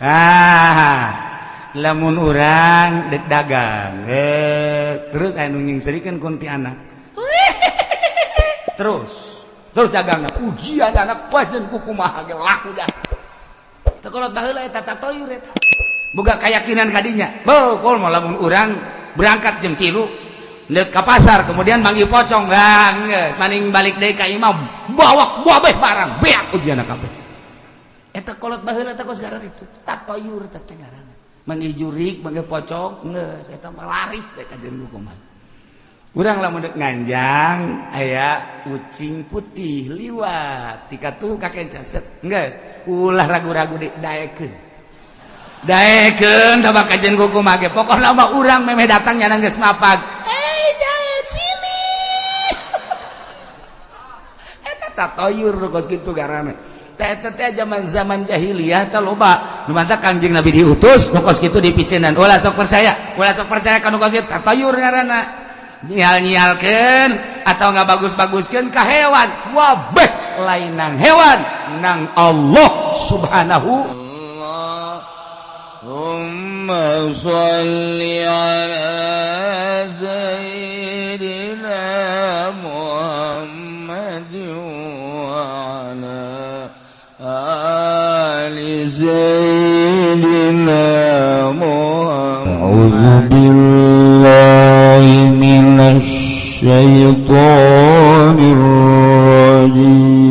Ah, lamun urang dek dagang, terus anu nyingserikeun kuntianak. Terus terus dagang, ujian anak pajen ku kumaha ge laku dasar. Teu kolot baheula eta tatoyur, eta boga keyakinan kadinya. Beuh, kol lamun urang berangkat jam 3 ndek ka pasar, kemudian manggil pocong, geus maning balik deui ka imah bawa babeh barang beak ujian kabeh. Eta kolot baheula teh kos itu tatoyur teh ngaranna. Manggil jurik, manggil pocong, geus eta mah laris dek kajen kumaha. Urang lamun dek nganjang aya ucing putih liwat tika tuh kakenca set, geus ulah ragu-ragu dek, daekeun daekeun tabak kajen kumaha ge. Pokokna mah urang memeh datang nyana geus mapag, "Hei, jangan sini." Eta tatoyur kos kitu ngaranna. Teh zaman zaman jahiliyah teh loba nu mantak Kangjeng Nabi diutus nu kos kitu dipiceunan. Ulah sok percaya, ulah sok percaya ka nu kos kitu, tatoyur ngaranna, nyial-nyialkeun atau nggak bagus-baguskeun ka hewan. Wabeh lain nang hewan, nang Allah Subhanahu. اللهم صل على سيدنا محمد وعلى آل سيدنا محمد. أعوذ بالله من الشيطان الرجيم.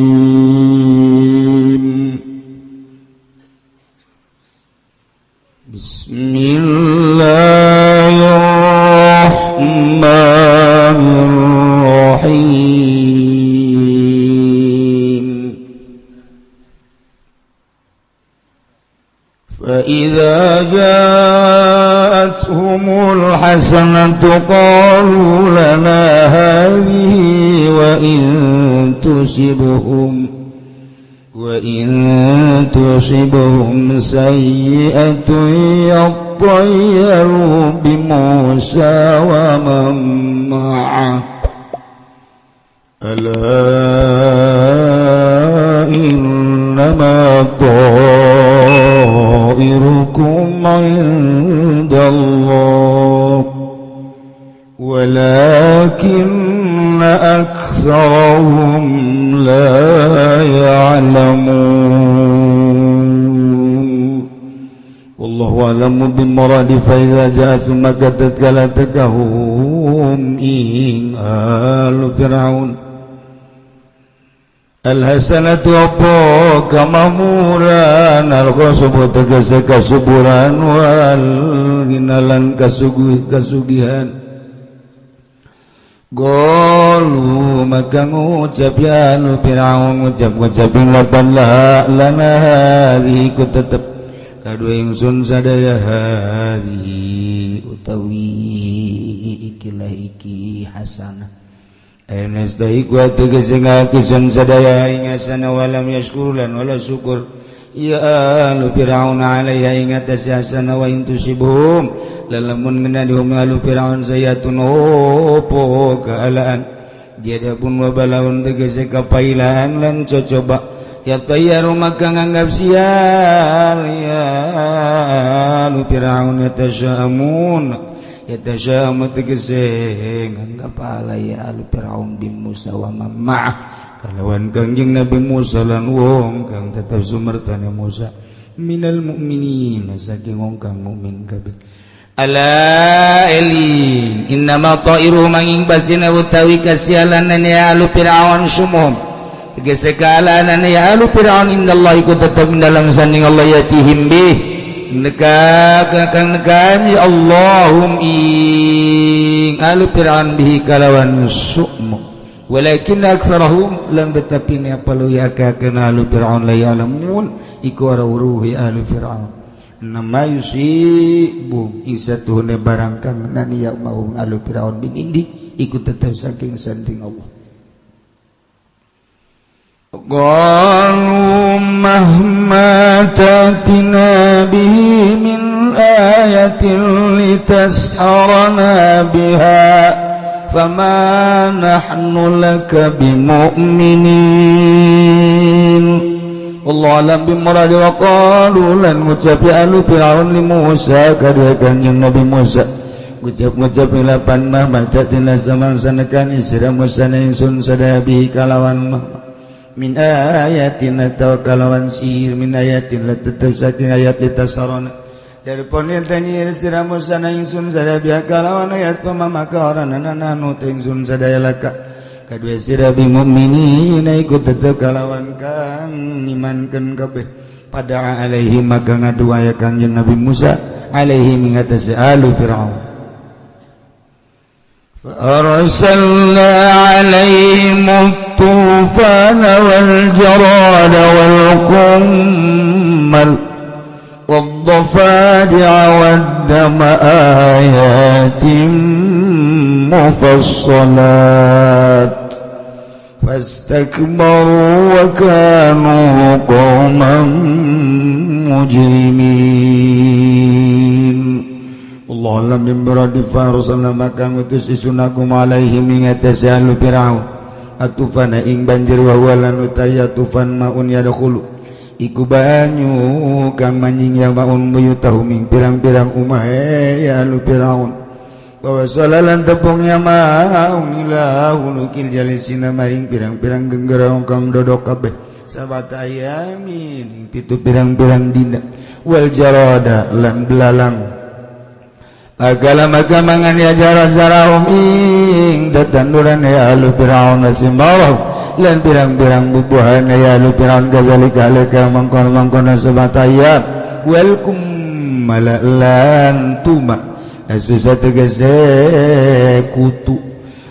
بسم الله الرحمن الرحيم. فإذا جاءتهم الحسنة قالوا لنا هذه وإن تصبهم سيئة يطيروا بموسى ومن معه. ألا إنما طائركم عند الله ولكن أكثرهم لا يعلمون. والله أعلم بالمراد. فإذا جاءت ثم tatkala tekahum ing alu fir'aun alhasanatu apa kamamuran, al-khasubu tegese kasuburan, wal ginalan kasuguh kasugihan, Golu maka ngucap ya anu Fir'aun, ngucap ngucapin lapan la lana hadhi ku tetep kadua ingsun sadaya, hadhi utawi ikilah iki hasanah. Nastahiqu tegese ngakisun sadaya ing hasanah, walam yashkuru lan wala syukur ya alu Fir'aun alaiha ing atas hasanah. Wa in tusibhum lalamun ngena dihum alu Fir'aun sayatun opo kealaan pun wa balaun tegese kapailan lan cocoba, ya tayyaru maka nganggap sial ya alu Fir'aun, yatasyamun yatasyamu tegese nganggap ala ya alu Fir'aun bin Musa wa ma'ah kalawan Kangjeng Nabi Musa lan wong kang tetep sumertane Musa minal mukminin saking wong kang mukmin kabeh. Ala eling, innama ta'iru manging basina utawi kasialan ya alu Fir'aun, sumum tegese kaalanan ya alu Fir'aun, indallahi iku tetep dalam sanding Allah, yatihim bih neka kang nekan ya Allahum ing alu Fir'aun bihi kalawan su'mu, walakin aktsarahum lam tetapi ne apa lu ya kana alu Fir'aun la ya'lamun iku ora uruhi alu Fir'aun. Nama yusibu isatuhune barang kang nani ya mau alu Fir'aun bin indi iku tetep saking sanding Allah. Qalu mahma tatina bihi min ayatin litasharana biha fama nahnu laka bimu'minin. Allah alam bimuradi wa qalu lan ngucap ya alu Fir'aun li Musa kadua kanjeng Nabi Musa ngucap-ngucap ilapan mah mata tina samang sanakan isra Musa na ingsun sadaya bihi kalawan mah min ayatin atau kalawan sihir min ayatin la tetep saking ayat ditasarona dari ponil tanyir sira Musa na ingsun sadaya biha kalawan ayat pama maka oranana nanu ingsun sadaya laka kadua sira bimukminin ikut tetep kalawan kang imankeun kabeh pada alaihi maka ngadu aya kanjeng Nabi Musa alaihi mingatasi alu Fir'aun. فأرسلنا عليهم الطوفان والجراد والقمل والضفادع والدم آيات مفصلات فاستكبروا وكانوا قوما مجرمين. Allah alam bimuradi farsalna maka ngutus isunakum alaihim ingatasi ahlu Fir'aun atufana ing banjir wa walan utaya tufan maun yadkhulu iku banyu kang manjing ya maun buyutahum ing pirang-pirang umahe ya ahlu Fir'aun wa wasalalan tepung ya maun ila hulukil jalisina maring pirang-pirang genggerong kang dodok kabeh sabata ayamin ing pitu pirang-pirang dina wal jarada lan belalang agala maka mangan ya jarak jarahum ing tetanduran ya alu Fir'aun asimbawahu lan pirang-pirang bubuhan ya alu Fir'aun gazalika alika mangkon-mangkon sebataya welkum malalan tuma asusah tegese kutu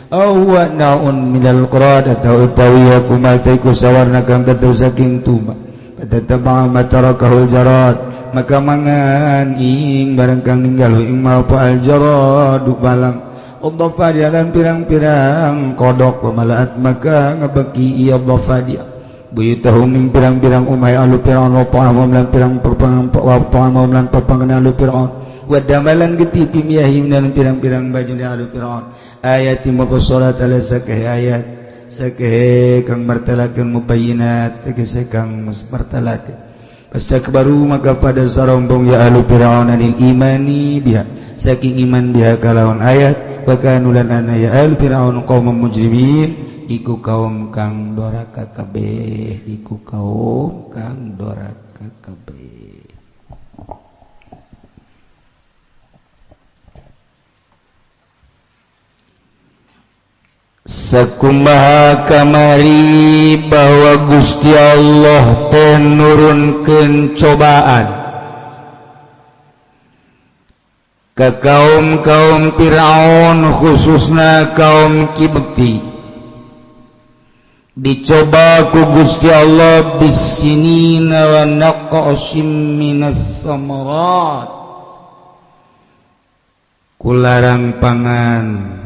awa naun minal qurad atau utawiya kumaltaiku sawarna kang tetep saking tuma tetep matarakahul jarad maka mangan ing barang kang ninggal ing mau al jarad balang udhafa lan pirang-pirang kodok pemalaat maka ngebeki iya dhafadia buyutahum ing pirang-pirang umay alu Fir'aun wa ta'amum lan pirang perpangan wa ta'amum lan perpangan alu Fir'aun wa damalan geti pimiyahim dan pirang-pirang baju alu Fir'aun ayat mufassalat ala sakeh ayat sakeh kang martalakeun mubayyinat tegese kang martalakeun fastakbaru maka pada sarombong ya ahlu Fir'aun anil imani biha saking iman biha kalawan ayat wa kanu lan ana ya ahlu Fir'aun qauman mujrimin iku kaum kang doraka kabeh iku kaum kang doraka kabeh. Sakumaha kamari bahwa Gusti Allah teh nurunkeun cobaan ke kaum-kaum Fir'aun khususna kaum Kibti. Dicoba ku Gusti Allah bisinina wa naqsim minas samarat kularang pangan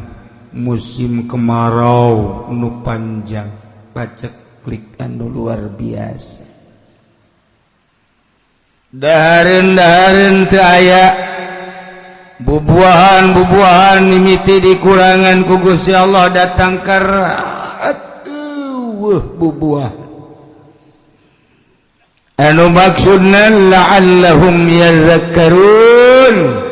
musim kemarau nu panjang paceklik anu luar biasa dahareun-dahareun teu aya bubuahan-bubuahan mimiti dikurangan ku Gusti Allah datang karat eueuh bubuah anu maksudna la'allahum yazakkarun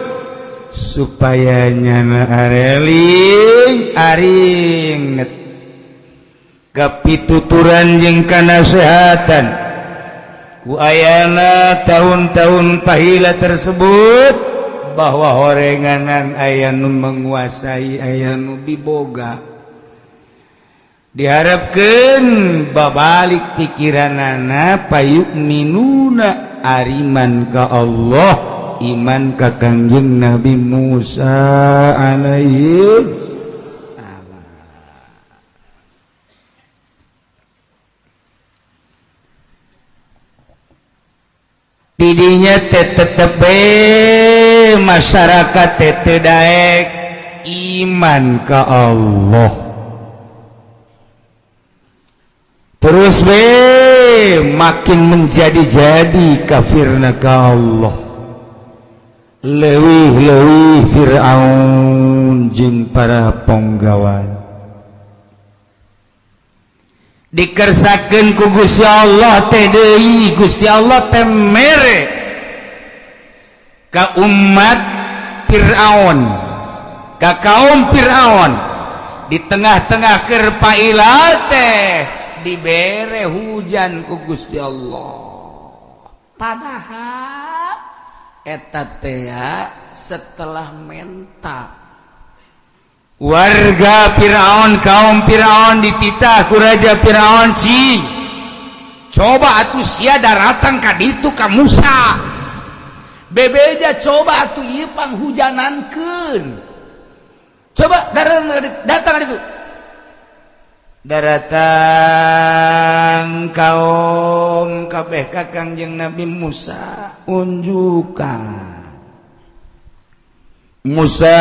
supaya nyana areling aringet kapituturan jeung kanasehatan ku ayana tahun-tahun pahila tersebut bahwa horenganan aya nu menguasai aya nu biboga diharapkeun babalik pikiranana payukminuna ariman ka Allah iman ka Kangjeng Nabi Musa alaihi salam. Tidinya tetep masyarakat teu daek iman ka Allah. Terus be makin menjadi-jadi kafirna ka Allah. Leuwih-leuwih Fir'aun jeung para ponggawan. Dikersakeun ku Gusti Allah teh deui, Gusti Allah teh mere ka umat Fir'aun, ka kaum Fir'aun di tengah-tengah keur paila teh dibere hujan ku Gusti Allah. Padahal eta teh setelah menta warga Fir'aun, kaum Fir'aun dititah ku Raja Fir'aun, "Cing, coba atuh sia daratang ka ditu ka Musa, bebeja coba atuh ieu panghujanankeun." Coba datang itu. Daratang kaum kabeh ka Kangjeng Nabi Musa, unjukan Musa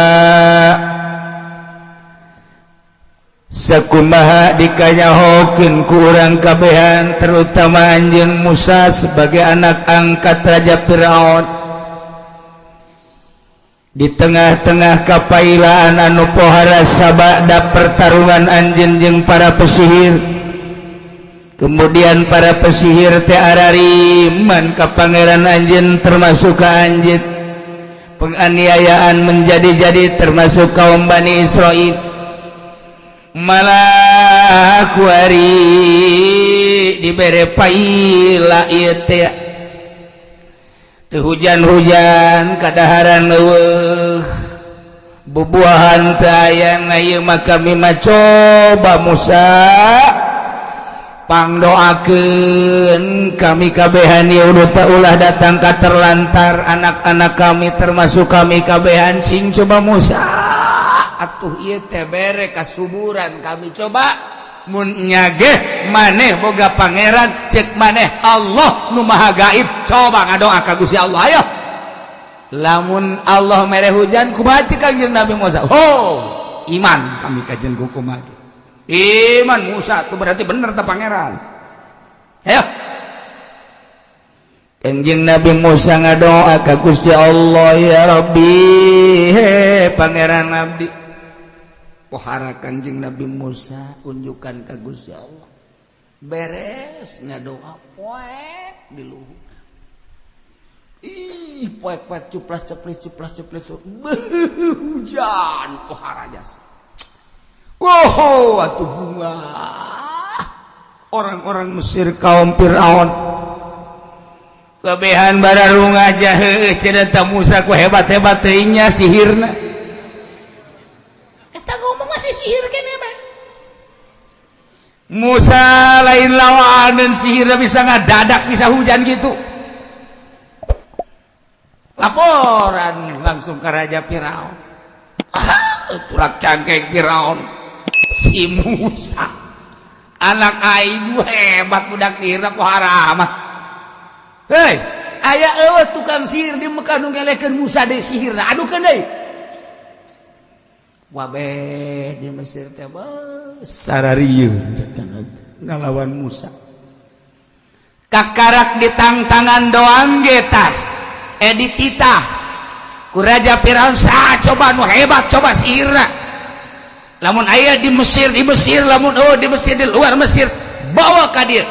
sakumaha dikanyahokeun ku urang kabehan, terutama anjeun Musa sebagai anak angkat Raja Firaun, di tengah-tengah kapailaan anu pohara sabada pertarungan anjeun jeung para pesihir. Kemudian para pesihir teh arariman ka pangeran anjeun, termasuk ka anjeun, penganiayaan menjadi-jadi termasuk kaum Bani Israel. Malah kuari dibere paila ieu teh, teu hujan-hujan, kadaharan eueuh, bubuahan teu aya. Na ieu mah kami mah coba Musa pangdoakeun kami kabehan ieu ulah datang ka terlantar anak-anak kami, termasuk kami kabehan. Sing coba Musa atuh ieu teh bere kasuburan kami, coba. Mun nyageh maneh boga pangeran, cek maneh Allah nu maha gaib, coba ngadoa ka Gusti Allah, ayo. Lamun Allah mere hujan kumaha cek Kangjeng Nabi Musa? Oh, iman kami kajen kumaha iman Musa tuh, berarti bener ta pangeran. Ayo, Kangjeng Nabi Musa ngadoa ka Gusti Allah, "Ya Rabbi, he pangeran abdi." Pohara Kangjeng Nabi Musa unjukan ka Gusti Allah, beres ngadoa poek di luhur. Ih, poek-poek cuplas ceplis cuplas ceplis, hujan pohara jasa. Wow, atuh bunga orang-orang Mesir, kaum Fir'aun kebehan bararung aja. Heuh, cenah Musa ku hebat-hebat teuing nya sihirna. Eta ngomong masih sihir kene mah. Musa lain lawanan sihirna, bisa ngadadak bisa hujan gitu. Laporan langsung ke Raja Firaun. Ah, turak cangkeng Firaun, si Musa anak aing hebat budak sihirna, pohara mah. Hei, aya eueuh tukang sihir di Mekah nu ngelekeun Musa deui sihirna? Adukeun deui. Wabe di Mesir teh sararieu ngalawan Musa, kakarak ditangtangan doang ge tah dititah ku Raja Firaun, "Sa coba nu hebat, coba sihirna. Lamun aya di Mesir, di Mesir, lamun oh di Mesir, di luar Mesir, bawa ka dieu,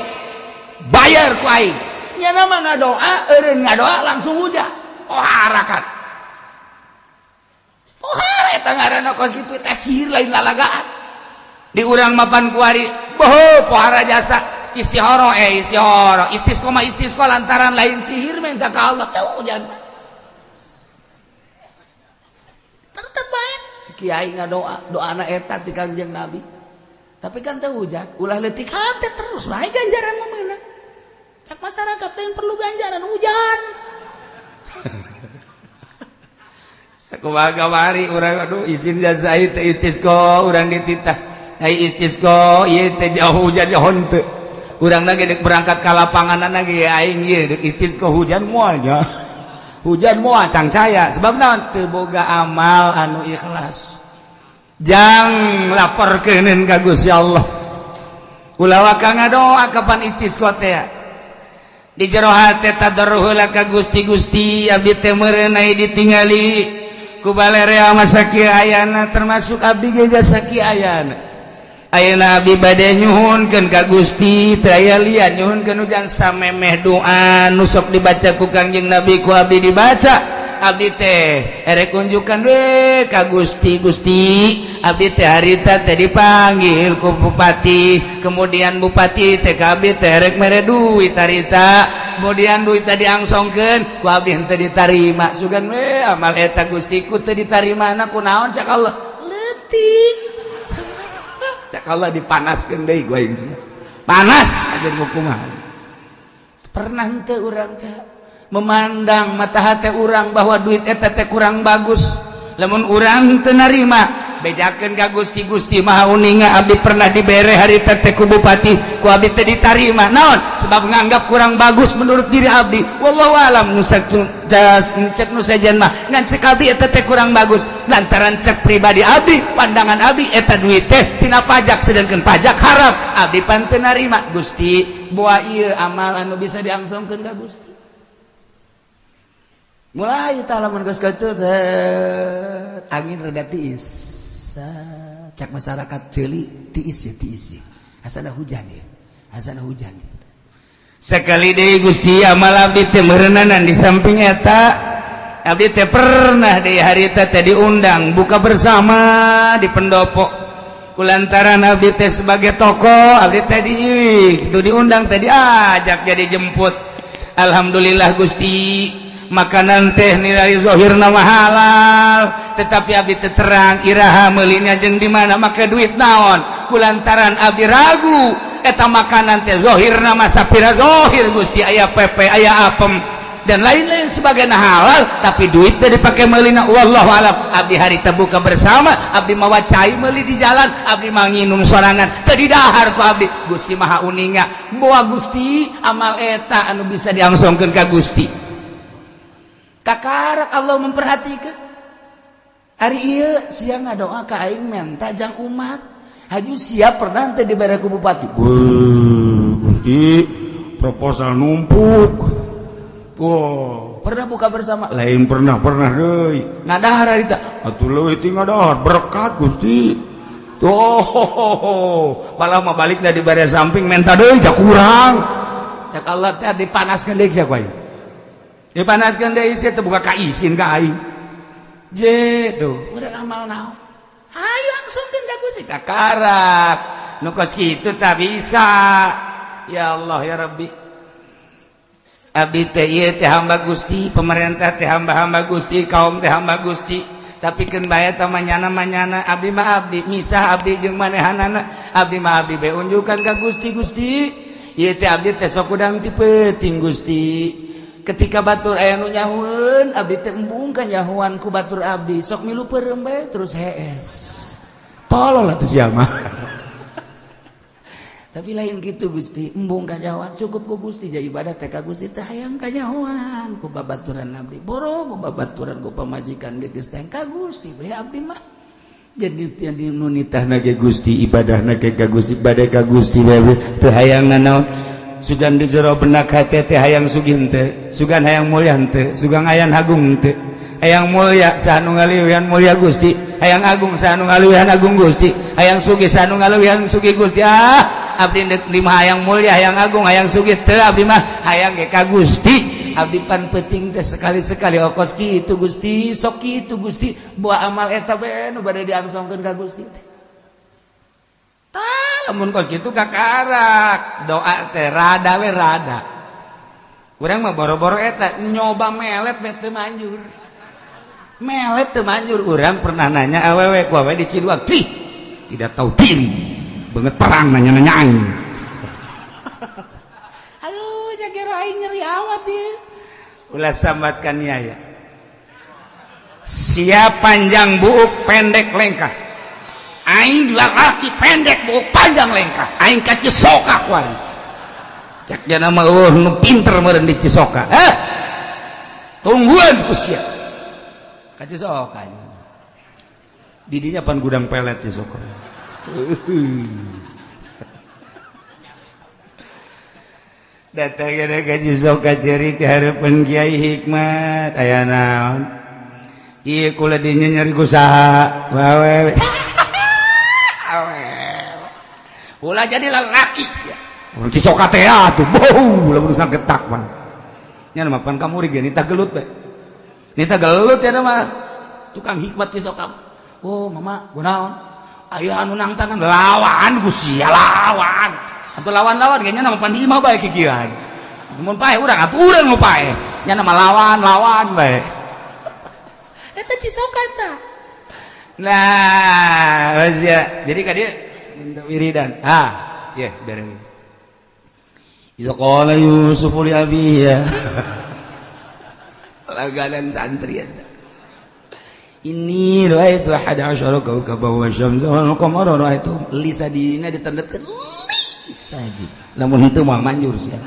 bayar ku aing." Nya nama ngadoa, eureun ngadoa langsung hujan. Oh, harakan. Oh, eta ngaranna kos kitu teh sihir, lain lalagaan. Di urang mapan kuari boho pohara jasa istihoro, istihoro, istisqo mah istisqo lantaran lain sihir, minta ka Allah teu hujan. Tetep bae kiai ngadoa, doana eta ti Kangjeng Nabi. Tapi kan teu hujan, ulah leutik hate, terus bae ganjaran mah meunang. Cak masyarakat lain perlu ganjaran hujan. Sakumaha kamari urang, aduh, izin jasa ieu teh istisqo, urang dititah ai istisqo ieu teh jauh hujan henteu. Urang lagi dek berangkat ka lapangan lagi, aing ieu dek istisqo, hujan moal nya, hujan moal cangcaya. Sebab naon? Teu boga amal anu ikhlas jang laporkeun ka Gusti Allah. Ulah waka ngadoa kapan istisqo teh di jero hate tadarruh ka Gusti. Gusti, abdi teh meureun ditingali ku balerea masa kieu ayana, termasuk abdi ge jasa kieu ayana. Ayeuna abdi bade nyuhunkeun ka Gusti teu aya lian nyuhunkeun hujan samemeh doa nu sok dibaca ku Kangjeng Nabi ku abdi dibaca. Abdi teh erek unjukan we ka Gusti. Gusti, abdi teh harita teh dipanggil ku bupati, kemudian bupati teh ka abdi teh erek mere duit harita, kemudian duit tadi angsongkeun ku abdi henteu ditarima. Sugan we amal eta Gusti ku teu ditarimana kunaon? Cak Allah leutik, cak Allah dipanaskeun deui ku aing sia. Panas aja kumaha. Pernah henteu urang teh memandang mata hati urang bahwa duit eta teh kurang bagus lamun urang teu narima? Bejakeun ka Gusti, Gusti Maha Uninga, abdi pernah dibere harita teh ku bupati, ku abdi teh ditarima. Naon sebab? Nganggap kurang bagus menurut diri abdi. Wallahu alam nu cek nu sejen mah, ngan cek abdi eta teh kurang bagus lantaran cek pribadi abdi, pandangan abdi eta duit teh tina pajak, sedangkan pajak haram. Abdi pan teu narima. Gusti, boa ieu amal anu bisa diangsongkeun ka Gusti. Mulai tah lamun geus kitu, angin rada tiis, cak masyarakat ceuli, tiis ya, tiis ya, asana hujan ya, asana hujan ya. Sekali deui Gusti, amal abdi teh meureunana. Di samping eta, abdi teh pernah di harita teh diundang buka bersama di pendopo. Kulantaran abdi teh sebagai tokoh, abdi teh di itu diundang teh, diajak jadi jemput. Alhamdulillah Gusti, makanan teh nilai zohir nama halal, tetapi abdi teh terang iraha meulinya jeung di mana make duit naon. Kulantaran abdi ragu eta makanan teh zohir nama sapira zohir Gusti, aya pepe, aya apem, dan lain-lain sebagai halal, tapi duit teh dipake meulina, wallahu alam. Abdi harita buka bersama, abdi mawa cai meuli di jalan, abdi manginum sorangan, teu didahar ku abdi. Gusti Maha Uninga, boa Gusti amal eta anu bisa diangsongkeun ka Gusti. Kakarak Allah memperhatikan. Ari ieu sia ngadoa ka aing menta jang umat, haju siap pernah teh dibere ku bupati? Beuh, Gusti, proposal numpuk. Wah, pernah buka bersama? Lain pernah, pernah deui. Ngadahar harita? Atuh leuwih ti ngadahar, berkat Gusti. Tuh, malah mah balik dari bare samping menta deui, ja kurang. Cak Allah teh dipanaskeun deui sia ku aing. Dipanaskeun deui sia teh buka ka isin ka aing. Je tuh, urang amal naon? Ayo langsungkeun ka Gusti kakarak. Nu kos kitu tak bisa. Ya Allah ya Rabbi. Abdi teh ieu teh hamba Gusti, pemerintah teh hamba-hamba Gusti, kaum teh hamba Gusti. Tapi keun bae ta manyana-manyana, abdi mah abdi, misah abdi jeung manehanana. Abdi mah abdi bae unjukan ka Gusti. Gusti, ieu teh abdi teh sok udang ti peuting Gusti. Ketika batur aya nu nyahueun, abdi teh embung kanyahoan ku batur, abdi sok milu peureum bae terus hees. Tolol atuh sia mah. Tapi lain gitu Gusti, embung kanyahoan, cukup ku Gusti ja ibadah teh ka Gusti teh hayang kanyahoan ku babaturan abdi, boro ku babaturan, ku pamajikan ge geus teh ka Gusti bae abdi mah. Jadi nu nitahna ge Gusti, ibadahna ge ka Gusti, ibadah ka Gusti bae teu hayang nanaon. Sugan di jero benak hate teh hayang sugih henteu, sugan hayang mulya henteu, sugan hayang agung henteu? Hayang mulya saha nu ngaliwihan mulya Gusti? Hayang agung saha nu ngaliwihan agung Gusti? Hayang sugih saha nu ngaliwihan sugih Gusti? Ah, abdi deuk lima, hayang mulya, hayang agung, hayang sugih teu, abdi mah hayang ge ka Gusti. Abdi pan penting teh sekali-sekali okos kitu Gusti, sok kitu Gusti, buah amal eta bae nu bade diangsongkeun ka Gusti teh. Tah, lamun kos kitu kakarak doa teh rada we rada. Urang mah boro-boro eta nyoba melet we teu manjur. Melet teu manjur. Urang pernah nanya awewe, ku awewe diciduan, "Ih, tidak tahu diri." Banget perang nanya-nanya aing. Aduh, jaga aing nyeri amat dia. Ulah sambatkan ya ya. Siap panjang buuk pendek lengkah. Aing laki pendek buuk panjang lengkah. Aing ka Cisoka kuari. Cek dia nama, eueuh nu pinter meureun di Cisoka. Eh. Tungguan ku sia. Ka Cisoka. Didinya pan gudang pelet Cisoka. Datang ka Cisoka, ceri di hareupeun Kiai Hikmat, aya naon? Ieu kula dinya nyeri ku saha? Wawe. Awewe. Ulah jadi lelaki sia. Urang Cisoka teh atuh bau lamun getak mah. Nya mah pan kamuri ge nita gelut bae. Nita gelut ya mah tukang hikmat Cisoka. Oh mama kunaon? Aya anu nangtangan lawan ku sia lawan. Atuh lawan-lawan ge nya mah pan imah bae kikieuan. Atuh mun paeh urang atuh urang nu paeh. Nya mah lawan-lawan bae. Eta Cisoka tah. Nah, ya. Jadi ka dieu wiridan. Ah, ya, beres. Iza qala Yusuf li abihi. Laganan santri eta. Inni ra'aitu ahada asyara kawkaban wa syamsa wal qamara ra'aitu li sadina ditandetkeun li sadi. Lamun henteu moal manjur sia.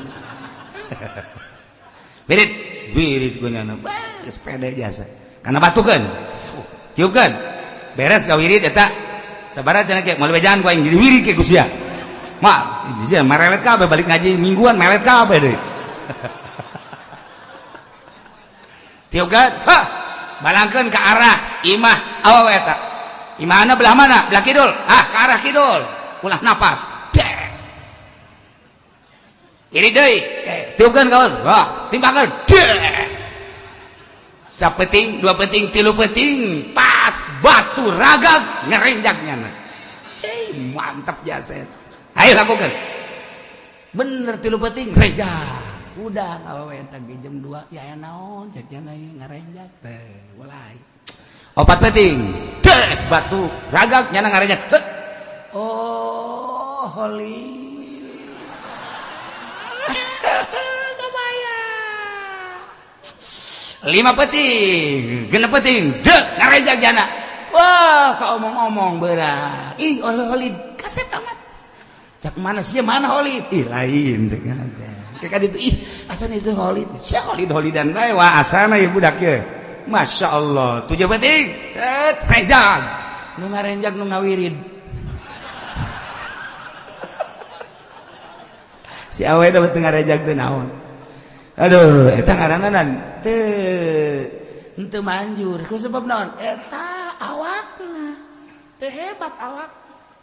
Wirid, wirid ku nyana. Geus pede jasa. Kana batukeun. Tiupkeun. Beres ka wirid eta. Sabaraha cenah ge moal bejaan ku aing jadi wirid ke ku sia. Ma, sia marelet kabeh balik ngaji mingguan melet kabeh deui. Tiupkeun. Ha. Balangkeun ke arah imah awewe eta. Imahna belah mana? Belah kidul. Ah, ke arah kidul. Ulah napas. Dek. Iri deui. Tiupkeun kawan. Wah, timpakeun. Dek. Sapeting, dua peting, tilu peting, pas batu ragag ngerenjaknya. Mantap jasa. Ayo lakukan. Bener tilu peting renjak. Udah awewe eta ge jam 2 ya aya naon cek nya ngarenjak teh mulai. Opat peting. Dek batu ragag nyana ngarenjak. Oh, holi. Lima peting, genep peting, dek ngarenjak jana. Wah, ka omong-omong berat. Ih, oleh kasep amat. Cak mana sih mana holid? Ih, lain cek nyana teh. Kayak itu, ih, asana itu holid. Sia holid holidan bae wah asana ieu budak ye. Masya Allah, tujuh peting, set renjak. Nu ngarenjak nu ngawirid. Si awe teh teu ngarenjak teh naon. Aduh, eta ngaranna teu henteu manjur. Ku sebab naon? Eta awakna. Teu hebat awak.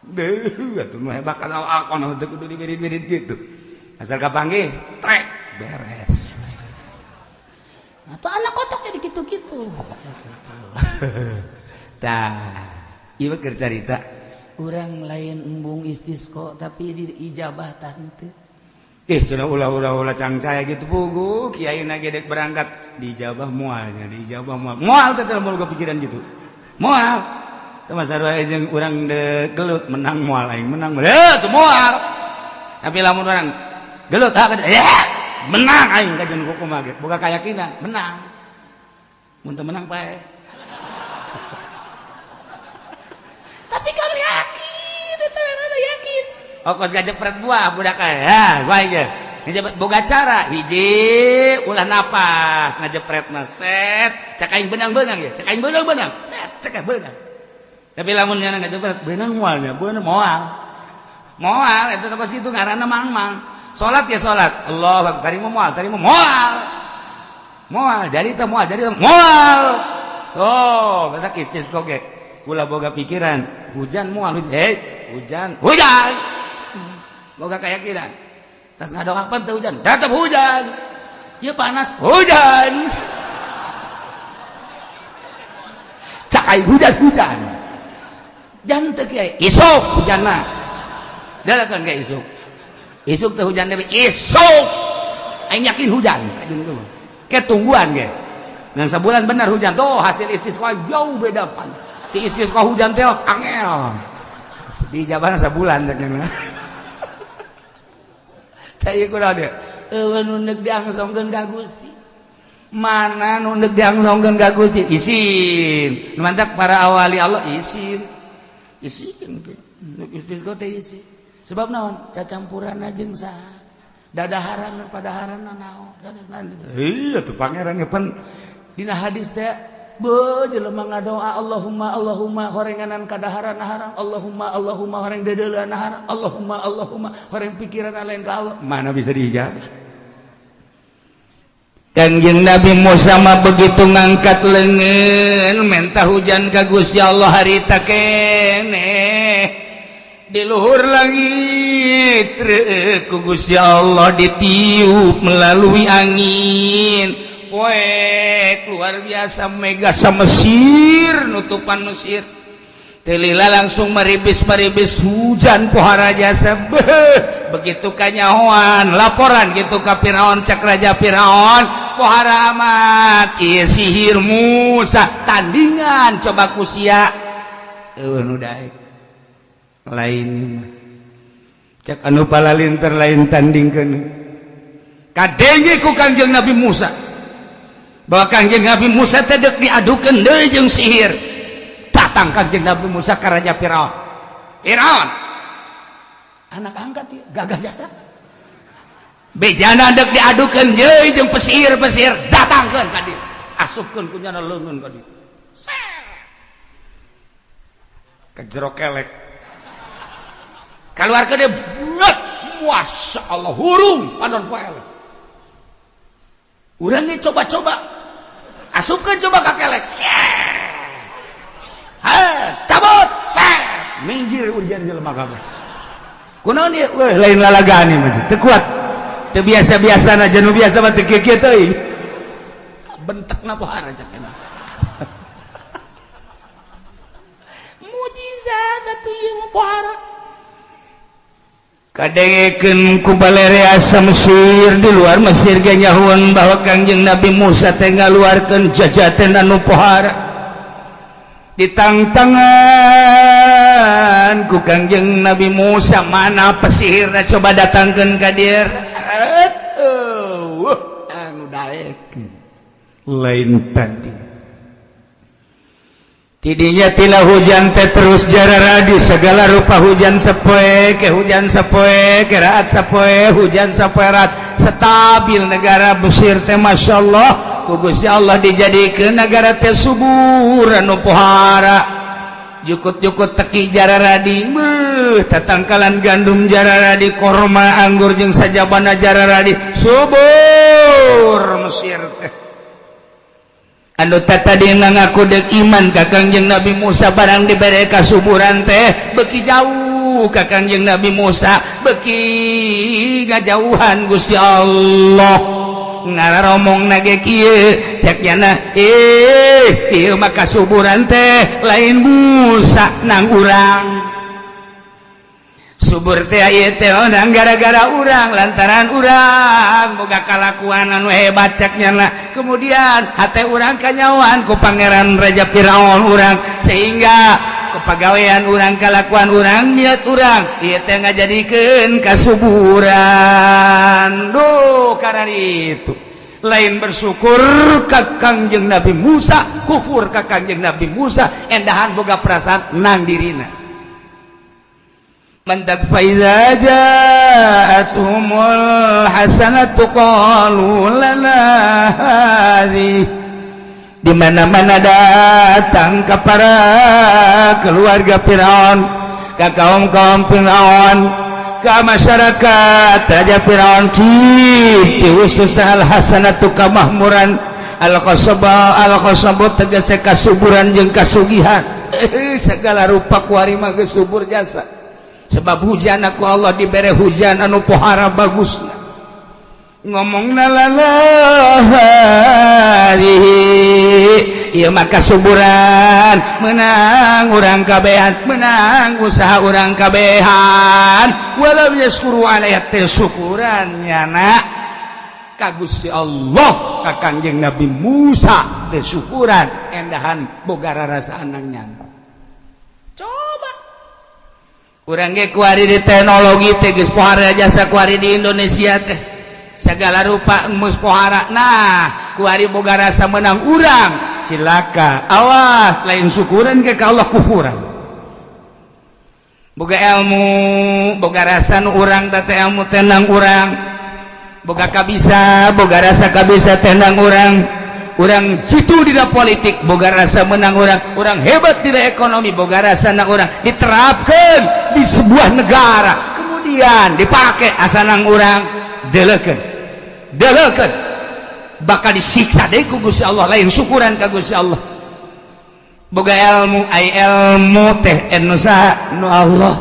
Deuh, atuh nu hebat kana awak kono teu kudu diwirid-wirid kitu. Asal kapanggih, trek beres. Atau anak kotok jadi gitu-gitu. Tah, ieu keur carita. Urang lain embung istisqa tapi diijabah tante. Ih, cenah ulah-ulah-ulah cangcaya gitu pugu, kiai na gedek berangkat diijabah moalnya, diijabah moal. Moal teh teh moal kepikiran gitu. Moal. Teh mah sarua jeung urang de gelut menang moal aing menang. Heuh, teu moal. Tapi lamun urang gelut ha ya menang aing kajeun kumaha ge. Boga keyakinan menang. Mun teu menang pae. Tapi kalau yakin, eta rada yakin. Oh, kos gajepret buah budak ya, gua ge. Ngejepret boga cara hiji ulah napas ngajepretna set cek aing beunang-beunang ya, cek aing beunang-beunang set cek beunang. Tapi lamun nya ngajepret beunang moalnya, beunang moal. Moal eta kos kitu ngaranna mang-mang. Salat ya salat. Allahu akbar tarima moal, tarima moal. Moal jadi teh moal, jadi teh moal. Tuh, masa istisqa ge. Ulah boga pikiran, hujan moal, hujan, hujan. Boga keyakinan. Tas ngadoakeun teu hujan, tetep hujan. Ieu panas, hujan. Cak aing hujan-hujan. Jangan teu kiai, isuk hujanna. Dalakeun ge isuk. Isuk teu hujan deui, isuk. Aing yakin hujan kajeun mah. Ke tungguan ge. Dan sebulan benar hujan tuh hasil istisqa jauh beda pan. Ti istisqa hujan teh angel. Dijabana sebulan cek nya. Tah ieu kunaon ieu? Eueuh nu neuk diangsongkeun ka Gusti. Mana nu neuk diangsongkeun ka Gusti? Isin. Nu mantak para awali Allah isin. Isin. Neuk istisqa teh isin. Sebab naon? Cacampuran jeung saha? Dadaharan padaharan naon? Iya tuh pangeran pan dina hadis teh beuh jelema ngadoa Allahumma Allahumma horenganan kadaharan haram Allahumma Allahumma horeng dedeuleun haram Allahumma Allahumma horeng pikiran lain ka Allah mana bisa diijabah. Kangjeng Nabi Musa mah begitu ngangkat leungeun menta hujan ka Gusti Allah harita keneh. Di luhur langit ku Gusti Allah ditiup melalui angin poek luar biasa, mega sa Mesir, nutupan Mesir. Teu lila langsung meribis-meribis hujan pohara jasa. Beuh, begitu kanyahoan laporan gitu ka Firaun. Cak Raja Firaun, "Pohara amat ieu sihir Musa, tandingan coba ku sia." Eueuh nu daek lain mah, cek anu palalinter, lain tandingkeun. Kadenge ku Kangjeng Nabi Musa bahwa Kangjeng Nabi Musa teh deuk diadukeun deui jeung sihir. Datang Kangjeng Nabi Musa ka Raja Firaun. Firaun anak angkat ieu, gagah jasa, bejana deuk diadukeun deui jeung pesihir-pesihir, datangkeun ka dieu, asupkeun ku nyana leungeun ka dieu ke jero kelek, keluar ke dia buat. Masya Allah, hurung panon poe. Urang coba-coba asupkeun coba ka kelek. Ha, cabut set, minggir urjan jelema kabeh. Kunaon ieu? Weh, lain lalagaan ieu mah, teu kuat, teu biasa-biasana. Nu biasa mah teu kieu-kieu teuing bentekna, pohara cek enak. Mujizat atuh ieu mah, pohara. Kadengekeun ku balarea Mesir, di luar Mesir ge nyahuan bahwa Kangjeng Nabi Musa teh ngaluarkeun jajaten anu pohara. Ditangtangan ku Kangjeng Nabi Musa, mana pesihirna, coba datangkeun ka dieu. Anu daek lain tadi tidinya tila hujan teh terus jararadi, segala rupa hujan, sapoe ke hujan, sapoe ke raat, sapoe hujan, sapoe raat, stabil negara Mesir teh. Masya Allah, ku Gusti Allah dijadikeun negara teh subur anu pohara, jukut-jukut teki jararadi. Beuh, tatangkalan gandum jararadi, korma, anggur jeung sajabana jararadi, subur Mesir teh. Anu tadi ngaku dek iman ka Kangjeng Nabi Musa, barang dibere kasuburan teh beki jauh ka Kangjeng Nabi Musa, beki ngajauhan Gusti Allah. Ngaromong nage kieu, cek nyana, "Eh, ieu mah kasuburan teh lain Musa, nang urang subur teh ieu teh onang gara-gara urang, lantaran urang boga kalakuan anu hebat," cek nyana. Kemudian hate urang kanyawan ku Pangeran Raja Firaun urang, sehingga kepagawean urang, kalakuan urang, niat urang ieu teh ngajadikeun kasuburan. Duh, karena itu lain bersyukur ka Kangjeng Nabi Musa, kufur ka Kangjeng Nabi Musa, endahan boga perasaan nang dirina. Mantak فإذا جاءتهم الحسنة قالوا لنا هذه. Di mana-mana datang ke para keluarga Firaun, ke kaum-kaum Firaun, ke masyarakat Raja Firaun Kibti, khusus الحسنة kamahmuran, القصباء القصباء tegese kasuburan jeung kasugihan. Segala rupa kuari mah geus subur jasa, sebab hujan aku Allah dibere hujan anu pohara bagus. Ngomong لنا هذه, ieu maka suburan menang urang kabehan, menang usaha urang kabehan. ولم يشكروا عليها, teh syukuran nyana ka Gusti Allah, ka Kangjeng Nabi Musa teh syukuran, endahan boga rarasaan nang nyana. Coba urang ge kuari di teknologi teh geus pohara jasa. Kuari di Indonesia teh segala rupa mus pohara. Nah, kuari boga rasa menang urang, cilaka, awas, lain syukuran ke ka Allah, kufuran. Boga ilmu, boga rasa nu urang teh ilmu tenang urang, boga kabisa, boga rasa kabisa tenang urang. Urang jitu dina politik, boga rasa menang urang, urang hebat dina ekonomi, boga rasa nang urang, diterapkan di sebuah negara, kemudian dipakai asa nang urang, deleukeun deleukeun, bakal disiksa deui ku Gusti Allah. Lain syukuran ka Gusti Allah. Boga ilmu, ai ilmu teh anu saha? Nu Allah.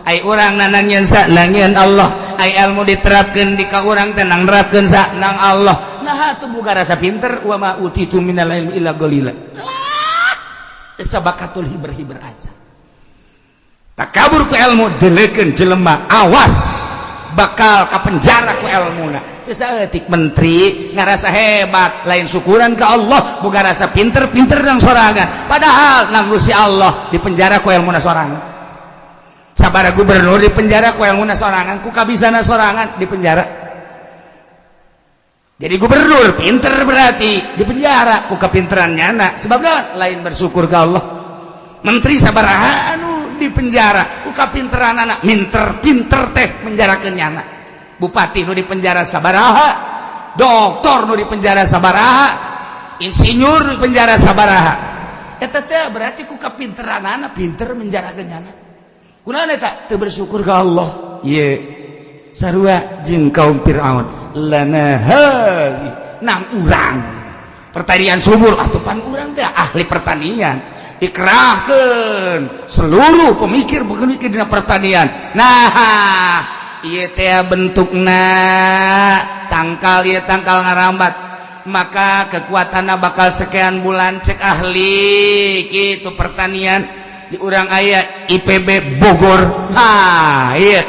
Ai urang nanangieun sa? Nangieun Allah. Ai ilmu diterapkeun di ka urang teh nang nerapkeun sa? Nang Allah. Nah, atuh boga rasa pinter, wa ma utitu minal ilmi illa qalila. Sabakatul hiber-hiber aja. Takabur ku ilmu delekeun jelema, awas bakal ka penjara ku ilmuna. Teu saeutik menteri ngarasa hebat, lain syukuran ke Allah, boga rasa pinter-pinter nang sorangan, padahal nang Gusti Allah di penjara ku ilmuna sorangan. Sabara gubernur di penjara ku ilmuna sorangan, ku kabisana sorangan di penjara. Jadi gubernur pinter berarti di penjara ku kepinteran nyana, sebabnya lain bersyukur ke Allah. Menteri sabaraha anu di penjara ku kapinteran anak, minter pinter teh menjarakeun nyana. Bupati nu di penjara sabaraha, doktor nu di penjara sabaraha, insinyur nu di penjara sabaraha. Eta teh berarti ku kapinteran anak, pinter menjarakeun nyana. Kunaon eta? Teu bersyukur ke Allah. Ieu sarua jeung kaum Fir'aun, lana hadhi, nang urang pertanian subur, atuh pan urang teh ahli pertanian. Dikerahkan seluruh pemikir pemikir dina pertanian. Nah, ieu teh bentukna tangkal, ieu tangkal ngarambat, maka kekuatanna bakal sekian bulan, cek ahli gitu pertanian di urang aya IPB Bogor. Ha, ieu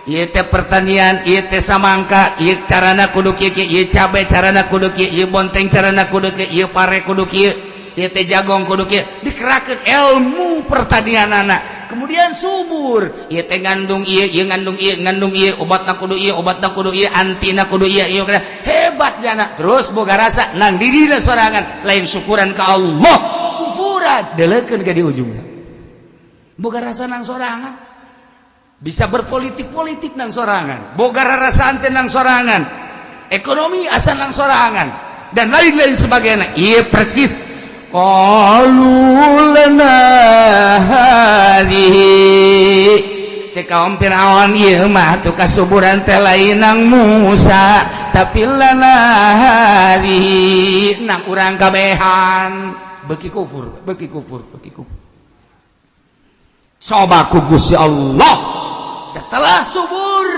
ieu teh pertanian, ieu teh samangka, ieu carana kudu kieu, ieu cabe carana kudu kieu, ieu bonteng carana kudu kieu, ieu pare kudu kieu, ieu teh jagong kudu kieu. Dikerahkeun ilmu pertanian anak, kemudian subur. Ieu teh ngandung ieu, ieu ngandung ieu, ngandung ieu, obatna kudu ieu, obatna kudu ieu, antina kudu ieu, ieu hebat jana. Terus boga rasa nang dirina sorangan, lain syukuran ke Allah, kufuran delekeun ke di ujungna. Boga rasa nang sorangan, bisa berpolitik-politik nang sorangan, boga rarasaan teh nang sorangan, ekonomi asal nang sorangan, dan lain-lain sebagainya. Iya, persis qalu lana hadhihi, cek kaum Fir'aun, ieu mah tuh kasuburan teh lain nang Musa, tapi lana hadhihi, nang urang kabehan. Beki kufur, beki kufur, beki kufur. Coba ku Gusti Allah setelah subur,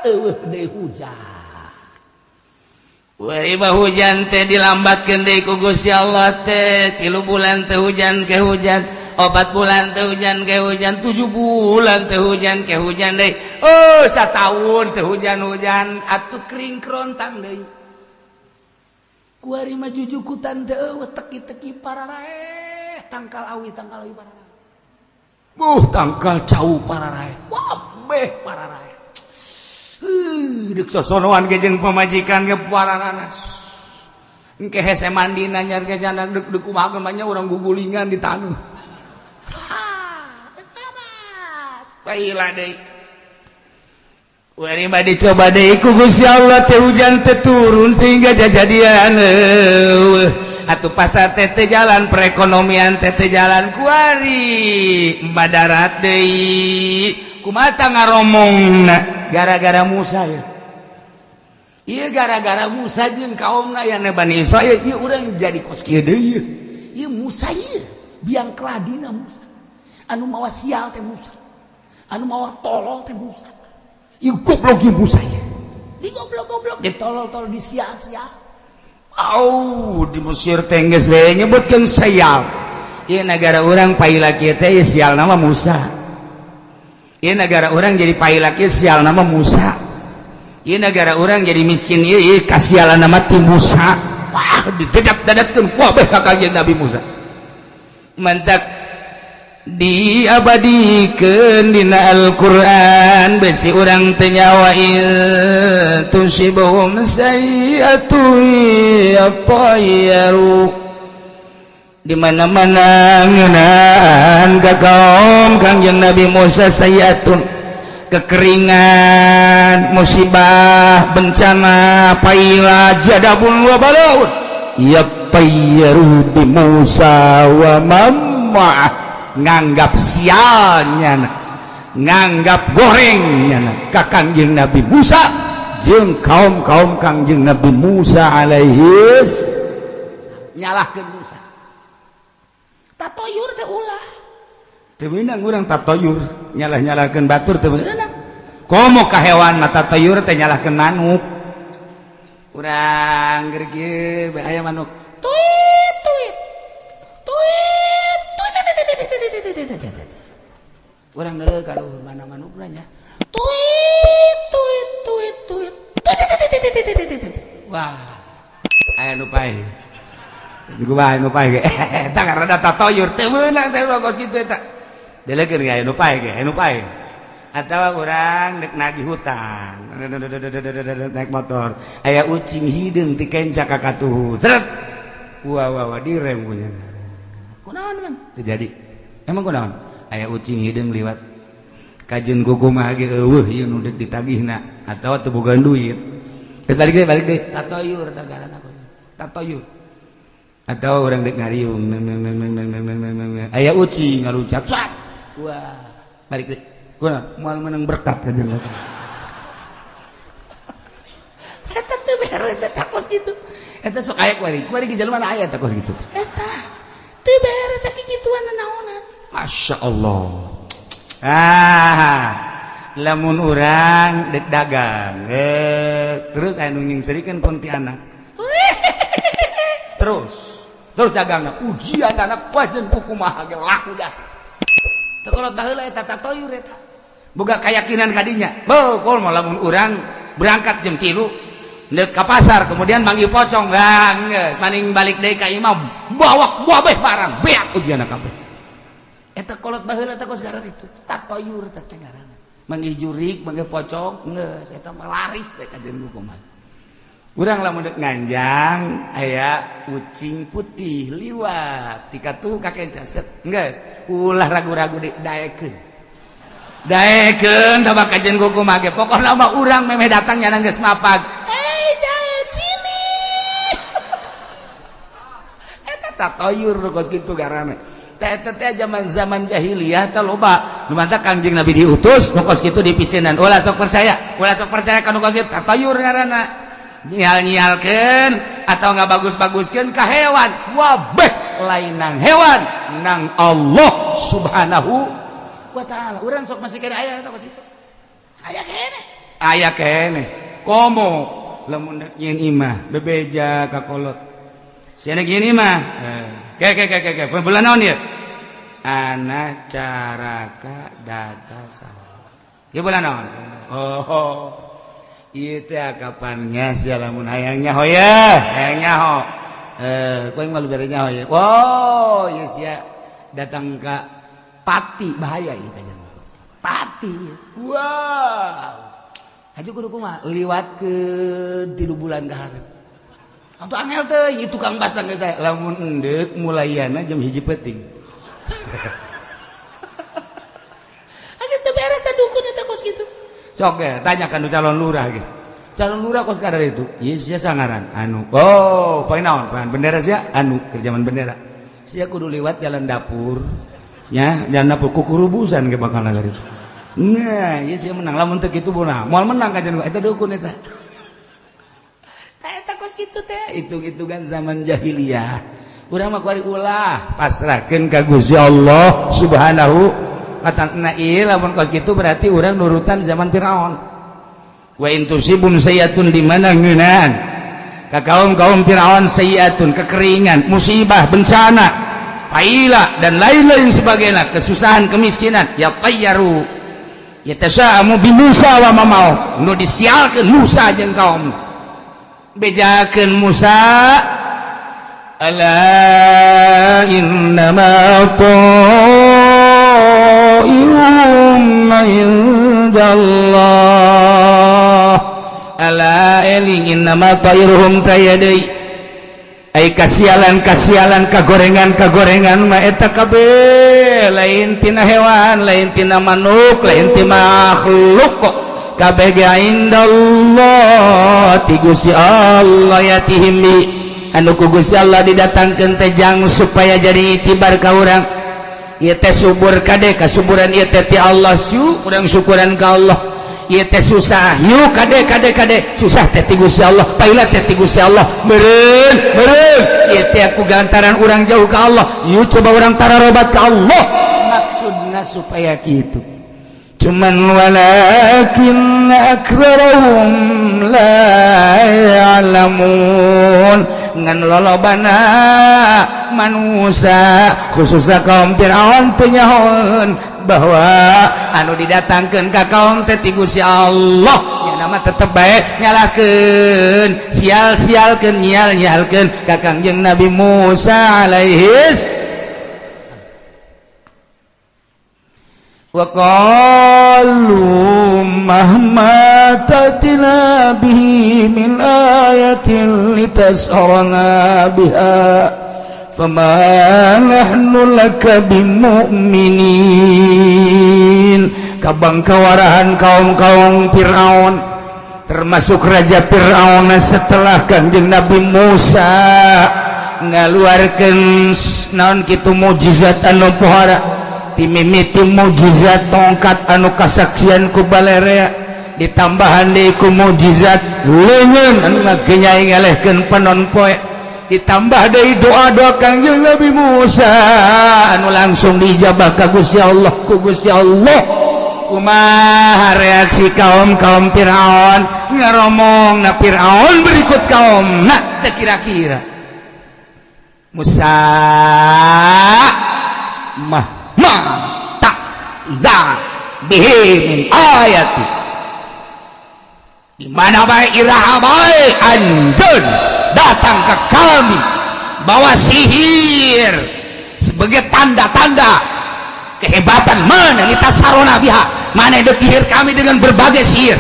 eueuh deui hujan. Wariba hujan teh dilambatkeun deui ku Gusti Allah teh, 3 bulan teh hujan ke hujan, 4 bulan teh hujan ke hujan, 7 bulan teh hujan ke hujan deui. Oh, satahun teh hujan-hujan atuh, kering kerontang deui. Kuari mah jujukutan teh eueuh, teki-teki pararaeh, tangkal awi, tangkal awi pararaeh. Buh, tangkal cau pararaeh. Wabeh pararaeh. Deuk sosonoan ge jeung pamajikan ge pararanas. Engke hese mandi nanyar ge jana, deuk deuk kumaha mah nya, urang gugulingan di taneuh. Ha, geus panas. Baila deui. Wari mah dicoba deui ku Gusti Allah teh, hujan teh turun sehingga jajadian eueuh. Atuh pasar teh teu jalan, perekonomian teh teu jalan. Kuari badarat deui. Kumaha ngaromongna? Gara-gara Musa ya. Ieu gara-gara Musa jeung kaumna ya, Bani Israil, ieu urang jadi kos kieu deui. Ieu Musa ieu biang keladina Musa. Anu mawa sial teh Musa. Anu mawa tolol teh Musa. Ieu goblok ieu Musa ieu. Digoblok-goblok, ditolol-tolol, disia-sia. Au, di Mesir teh geus we nyebutkeun sial. Ieu negara urang paila kieu teh, ieu sial nama Musa. Ieu negara urang jadi paila kieu, sial nama Musa. Ieu negara urang jadi miskin ieu, ieu kasialan nama ti Musa. Wah, didedap-dedapkeun kabeh ka Kanjeng Nabi Musa. Mantak diabadikeun dina Al-Qur'an, besi urang teu nyawa, tusibhum sayyi'atu yatayyaru. Di mana-mana ngeunaan ka kaum Kangjeng Nabi Musa sayyi'atun, kekeringan, musibah, bencana, paila, jadabun wa balaun, yatayyaru bi Musa wa man ma'ah. Nganggap sialnya, nganggap gorengnya ka Kangjeng Nabi Musa jeung kaum-kaum Kangjeng Nabi Musa alaihis, nyalahkeun Musa. Tatoyur teh ulah. Teu meunang urang tatoyur nyalah-nyalahkeun batur, teu meunang. Komo ka hewan mah tatoyur teh nyalahkeun manuk. Urang keur kieu bae aya manuk. Tuit tuit. Tuit tuit tuit. Urang deuleu ka luhur, mana manukna nya. Tuit tuit tuit tuit. Tuit. Wah. Aya nu paeh. Juga bae nu paeh ge. Eta karena tatoyur teu meunang teh kos kitu eta. Deleukeun ge aya nu paeh ge, aya nu paeh. Atawa urang dek nagih hutang, naik motor, aya ucing hideung ti kenca ka katuhu. Seret. Wah wah wah, direm punya. Kunaon, Man? Teu jadi. Emang kunaon? Aya ucing hideung liwat. Kajeun kumaha ge eueuh ieu nu deuk ditagihna atawa teu boga duit. Geus balik deui, balik deui. Tatoyur tah ngaranna. Tatoyur. Atau orang dek ngariung, aya ucing ngaluncat. Wah, balik deui. Kunaon? Moal menang berkat kajeun. Eta teu beres eta kos kitu. Eta sok aya kuari. Kuari ge jelema aya eta kos kitu. Eta teu beres kikituan naonan. Masya Allah. Ah, lamun urang dek dagang, terus aya nu nyingserikeun kuntianak. Terus, terus dagangna ujian anak wajan kumaha ge laku dasar. Teu kolot baheula eta tatoyur eta. Boga keyakinan kadinya. Beuh, kol mah lamun urang berangkat jam 3 deuk ka pasar kemudian manggil pocong, geus maning balik deui ka imah bawa kabeh barang beak ujian kabeh. Eta kolot baheula eta kos garan itu tatoyur eta teh ngaranna. Manggih jurik, manggih pocong, geus eta mah laris we kajeun kumaha. Urang lamun deuk nganjang aya ucing putih liwat tikatuh ka kenca set, geus ulah ragu-ragu deui, daekeun. Daekeun tabak kajeun kumaha ge, pokokna mah urang memeh datang nyana geus mapag. Eh, jangan sini. Eta tatoyur kos kitu garana. Teh eta teh zaman-zaman jahiliyah teh loba. Nu mantap Kangjeng Nabi diutus nu kos kitu dipiceunan. Ulah sok percaya, ulah sok percaya ka nu kos kitu, tatoyur ngaranna. Nyial-nyialkeun atau nggak bagus-baguskeun ka hewan. Wabeh lain nang hewan, nang Allah Subhanahu wa taala. Urang sok masih kene aya eta kos kitu. Aya keneh. Aya keneh. Komo lamun dek nyieun imah bebeja ka kolot. Sia dek nyieun imah. Ke ke ke ke ke bulan naon ieu? Ana caraka data sawah. Ieu bulan naon? Oh. Ieu teh kapannya sia lamun hayang nyaho ye, hayang nyaho. Kowe mah bere nyaho ye. Wow, ieu sia datang ka Pati, bahaya ieu teh. Pati. Wow. Haji kudu kumaha? Liwat ke 3 bulan ka hareup. Atuh angel teh ieu tukang basang ke saya. Lamun endek mulayana jam 1 peuting. Geus teu beres dukun eta kos kitu. Sok ge tanya kan calon lurah ge. Calon lurah kos kadar itu. Ieu sia sangaran anu. Oh, poe naon? Poe bendera sia anu keur zaman bendera. Sia kudu liwat jalan dapur. Nya, jalan dapur kukurubusan ge bakal nagari. Nah, ieu sia menang lamun teu kitu bona. Moal menang kajian eta dukun eta. Tah eta kos kitu teh hitung-hitungan zaman jahiliyah. Urang mah kuari ulah pasrahkeun ka Gusti Allah Subhanahu wa ta'ala. Nah, ieu lamun kos kitu berarti urang nurutan zaman Firaun. Wa in tusibum sayyi'atun, di mana ngeunaan ka kaum-kaum Firaun sayyi'atun, kekeringan, musibah, bencana, paila dan lain-lain sebagainya, kesusahan, kemiskinan, ya tayyaru yatasa'amu bi Musa wa mamau, nu disialkeun Musa jeung kaum, bejakeun Musa, ala innama ta'iruhum indallah, ala eling, innama ta'iruhum taya deui ai kasialan-kasialan, kagorengan-kagorengan mah eta kabeh lain tina hewan, lain tina manuk, lain tina makhluk kok, kabeh ge indallah, ti Gusti Allah, yatihim bi anu ku Gusti Allah didatangkeun teh jang supaya jadi itibar ka urang. Ieu teh subur, kade kasuburan ieu teh ti Allah, su urang syukuran ka Allah. Ieu teh susah, yuk kade kade kade susah teh ti Gusti Allah, paila teh ti Gusti Allah, meureun meureun ieu teh aku gantaran urang jauh ka Allah, yuk coba urang tararobat ka Allah. Maksudna na supaya kitu. Cuman walakin aktsarahum la ya'lamun, ngan lolobana manusia khususnya kaum Fir'aun teu nyahoeun bahwa anu didatangkeun ka kaum teh ti Gusti Allah. Ya nama tetep bae nyalahkeun, sial-sialkeun, nyial-nyialkeun ka Kangjeng Nabi Musa alaihis. Wa qalu mahma ta'tina bihi min ayatin litasharana biha fama nahnu laka bimu'minin. Kabang kawarahan kaum-kaum Fir'aun termasuk Raja Fir'aun setelah Kanjeng Nabi Musa ngaluarkeun naon kitu mukjizat anu pohara, timimiti mukjizat tongkat anu kasaksian ku balerea, ditambahan deui ku mukjizat leungeun anu ngagenyai ngalehkeun panon poe, ditambah deui doa-doa Kangjeng Nabi Musa anu langsung diijabah ka Gusti Allah ku Gusti Allah. Kumaha reaksi kaum-kaum Fir'aun? Ngaromong na Fir'aun berikut kaum na teu kira-kira Musa mah ma tak ida bihi min ayati, di mana bae iraha bae anjeun datang ke kami bawa sihir sebagai tanda-tanda kehebatan mana kita sarona biha, mana dek sihir kami dengan berbagai sihir.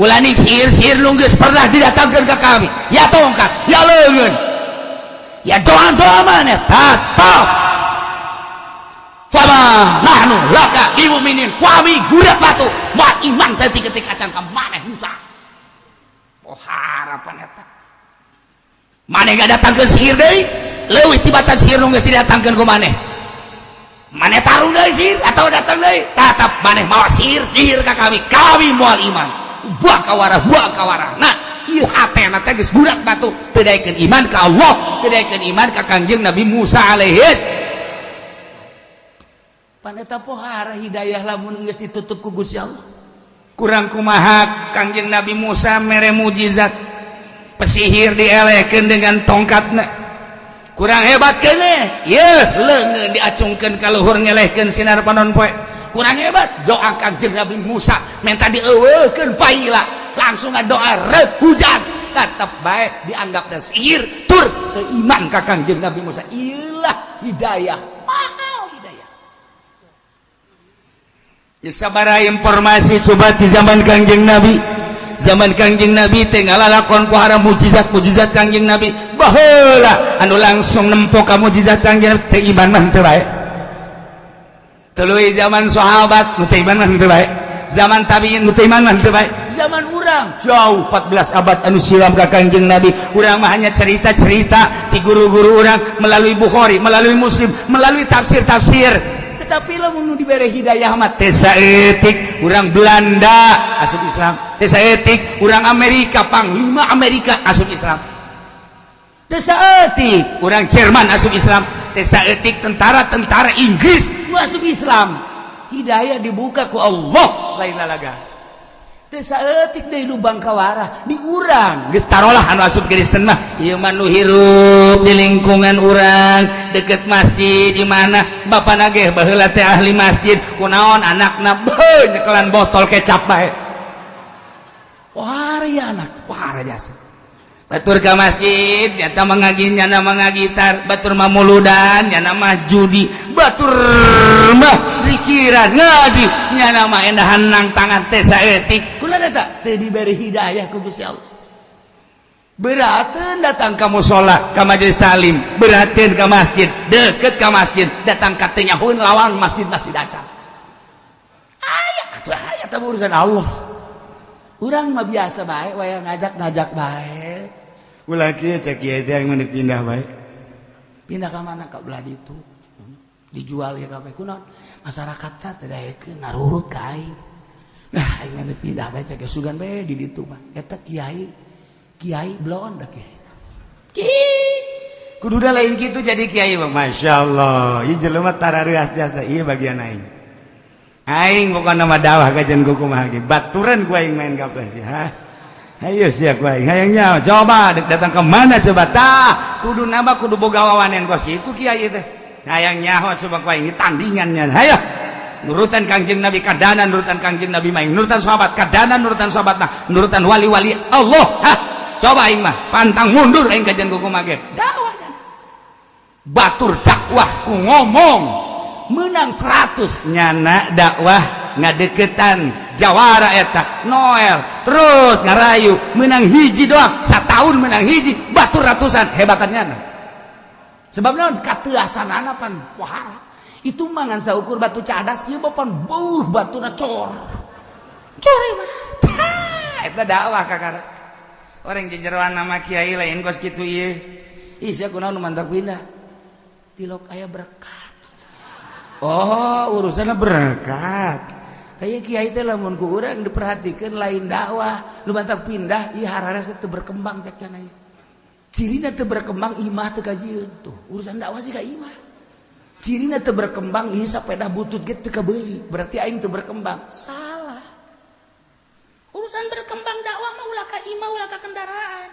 Ulani sihir-sihir nu geus pernah didatangkan ke kami, ya tongkat, ya leungeun, ya doa-doa, mana tetap fama nahnu laka bimuminin. Kami gurat batu moal iman saeutik-eutik acan ka maneh Musa. Oh, harapan eta maneh gak datangkeun sihir deui leuwih tibatan sihir nu geus didatangkeun ku maneh. Maneh taruh deui sihir atau datang deui, tetap maneh mawa sihir sihir ka kami, kami moal iman. Buah kawarah, buah kawarah. Nah, ieu hatena teh geus gurat batu, teu daekeun iman ka Allah, teu daekeun iman ka Kangjeng Nabi Musa alaihis. Pan eta pohara hidayah lamun geus ditutup ku Gusti Allah. Kurang kumaha Kangjeng Nabi Musa mere mujizat, pesihir dielehkeun dengan tongkatna. Kurang hebat keneh, yeuh leungeun diacungkeun ka luhur ngelehkeun sinar panon poe. Kurang hebat doa Kangjeng Nabi Musa minta dieuweuhkeun paila, langsung doa reuk hujan, tetep bae dianggap da sihir tur teu iman ka Kangjeng Nabi Musa. Ieulah hidayah, mahal hidayah. Ya, sabara informasi coba di zaman Kangjeng Nabi. Zaman Kangjeng Nabi teh ngalalakon pohara mujizat-mujizat Kangjeng Nabi. Baheula anu langsung nempo ka mujizat Kangjeng Nabi teh iman mah teu bae. Tuluy zaman sahabat nu teu iman mah teu bae. Zaman tabiin nu teu iman mah teu bae. Zaman urang jauh 14 abad anu silam ka Kangjeng Nabi, urang mah hanya cerita-cerita ti guru-guru urang melalui Bukhari, melalui Muslim, melalui tafsir-tafsir. Tetapi lamun nu dibere hidayah mah teh saeutik urang Belanda asup Islam, teh saeutik urang Amerika, panglima Amerika asup Islam, teh saeutik urang Jerman asup Islam, teh saeutik tentara-tentara Inggris nu asup Islam. Hidayah dibuka ku Allah, lain lalaga. Teh saeutik deui lubang kawarah di urang geus tarolah anu asup Kristen mah, ieu mah nu hirup di lingkungan urang deket masjid, di mana bapak nageh baheula teh ahli masjid, kunaon anakna beuh nyekelan botol kecap bae. Wah, ya anak wah jasa batur ka masjid nyata mengaji, nyana mengagitar, batur mah muludan, nyana mah judi, batur mah zikiran ngaji, nyana mah endahan nang tangan. Teh saeutik kula eta teu diberi hidayah ku Gusti Allah. Berateun datang ka musala, ka majelis taklim, berateun ka masjid, deket ka masjid, datang ka teu nyahoeun lawang masjid-masjid acan aya atuh, aya teh urusan Allah. Urang mah biasa bae, waya ngajak-ngajak bae. Ulah kieu cek kieu teh yang menik pindah bae. Pindah ka mana? Ka belah ditu. Dijual ya kabeh, kunaon? Masyarakat teh teu daekeun narurut ka aing. Nah, aing mah pindah bae cek sugan bae di ditu mah. Eta kiai, kiai blon da kiai. Kudu lain gitu jadi kiai mah, masyaallah. Ieu jelema tarareas jasa ieu bagian aing. Aing bukan nama dakwah kajian ku kumaha ge. Baturan ku aing main gapleh sih, ha. Ayo sia ku aing hayang nyawa. Coba dek datang ke mana coba tah. Kudu nama kudu boga wawanen kos kitu kiai teh. Hayang nyaho coba ku aing tandingannya. Hayo. Nurutan Kangjeng Nabi kadana, nurutan Kangjeng Nabi maing, nurutan sahabat kadana, nurutan sahabat nah, nurutan wali-wali Allah. Hah. Coba aing mah pantang mundur aing kajian ku kumaha ge. Dakwahnya. Batur dakwah ku ngomong menang 100 nyana dakwah ngadeketan jawara eta Noel terus ngarayu menang hiji doang, setahun menang hiji, batur ratusan hebatan nyana. Sebab naon? Kateuasanana pan pohara itu mah ngan saukur batu cadas, ieu mah pan beuh batuna cor cor mah. Eta dakwah kakara orang jejeroan nama kiai lain kos kitu ieu. Ih, sia kunaon nu mantak pindah tilok aya berkat. Oh, urusannya berkat. Kayak kiai teh lamun ku urang diperhatikan lain dakwah nu mantak pindah ieu hararese teu berkembang cek cenah ieu. Cirina teu berkembang, imah teu kajieun tuh. Urusan dakwah sih ka imah. Cirina teu berkembang, ieu sapeda butut ge teu kabeuli. Berarti aing teu berkembang. Salah. Urusan berkembang dakwah mah ulah ka imah, ulah ka kendaraan.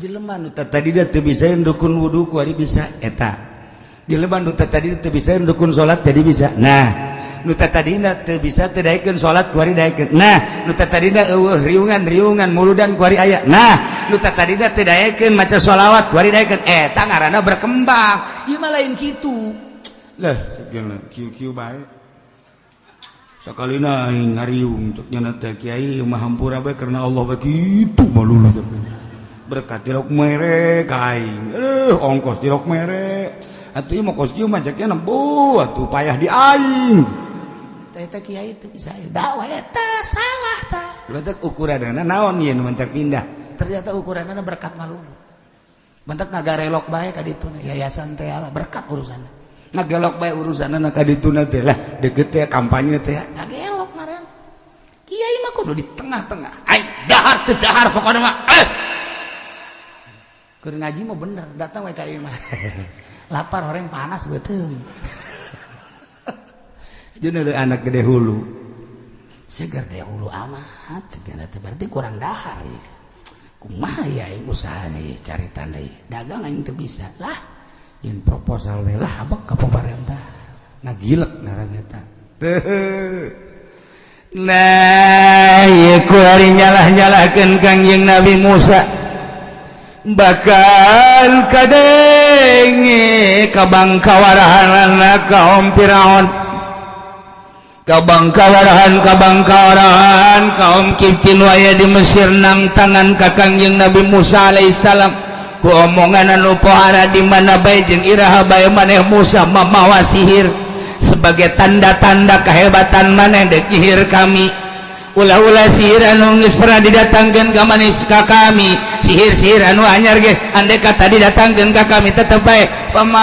Jelema nu tadi teu bisa rukun wudu ku ari bisa eta. Jelema nu tadi teu bisa rukun salat jadi bisa. Nah, nu tadina teu bisa teu daekeun salat ku ari daekeun. Nah, nu tadina eueuh riungan-riungan muludan ku ari aya. Nah, nu tadina teu daekeun maca sholawat ku ari daekeun. Eta ngaranna berkembang. Ieu mah lain kitu. Lah, kieu-kieu bae. Sakalina aing ngariung cek nya teh kiai mah hampura bae karena Allah bae kitu malulu cek. Berkat tilok mere ka aing. Aduh, ongkos tilok mere. Atuh ieu mah kos kieu mah cek nya nembu atuh payah di aing. Eta kiai teu bisa dakwah, eta salah tah. Berarti ukuranna naon ieu nu mantak pindah? Ternyata ukuranna berkat malulu. Bentak ngagarelok bae ka ditu yayasan teh lah berkat urusanna. Ngagelok bae urusanna ka dituna teh lah deket teh kampanye teh. Ngagelok ngaran. Kiai mah kudu di tengah-tengah. Ai dahar teu dahar pokona mah. Eh. Keur ngaji mah bener datang we ka ieu mah. Lapar orang panas betul. Jeung anak gede hulu. Seger gede hulu amat, segala teh berarti kurang dahar ya. Kumaha ya aing usahana ieu cari tanah ieu. Dagang aing teu bisa. Lah, jeung proposal we lah abek ka pamarentah. Ngagilek ngaran eta. Nah, ieu ku ari nyalah-nyalahkeun Kangjeng Nabi Musa. Bakal kadenge kabangkawarahanana kaum Firaun. Kabangkawarahan kabangkawarahan kaum Kipti nu aya di Mesir nang tangan ka Kangjeng Nabi Musa alaihissalam ku omongan anu pohara, di mana bae jeung iraha bae maneh Musa mamawa sihir sebagai tanda-tanda kehebatan maneh dek nyihir kami. Ulah-ulah sihir anu geus pernah didatangkeun ka manis ka kami, sihir-sihir anu anyar ge andai kata didatangkeun ka kami tetep bae fama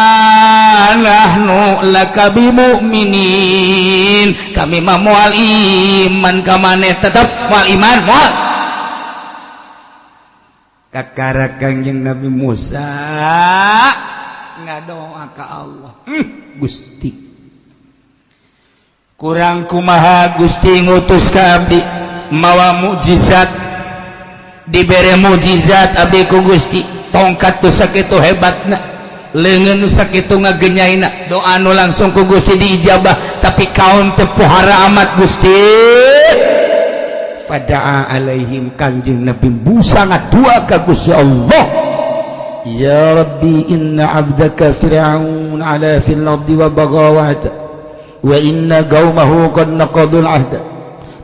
nahnu laka bimu'minin, kami mah moal iman ka maneh, tetep moal iman, moal. Kakara Kangjeng Nabi Musa ngadoa ka Allah, Gusti, kurang kumaha Gusti ngutus ka abdi mawa mukjizat, dibere mukjizat abdi ku Gusti, tongkat nu sakitu hebatna, leungeun nu sakitu ngagenyaina, doa nu langsung ku Gusti diijabah, tapi kaum teu pohara amat Gusti. Fada'a alaihim, Kangjeng Nabi Musa ngadua ka Gusti Allah, ya Rabbi, inna abdaka Fir'aun ala fil ardi wa bagha wa inna qaumahu qad naqadul ahda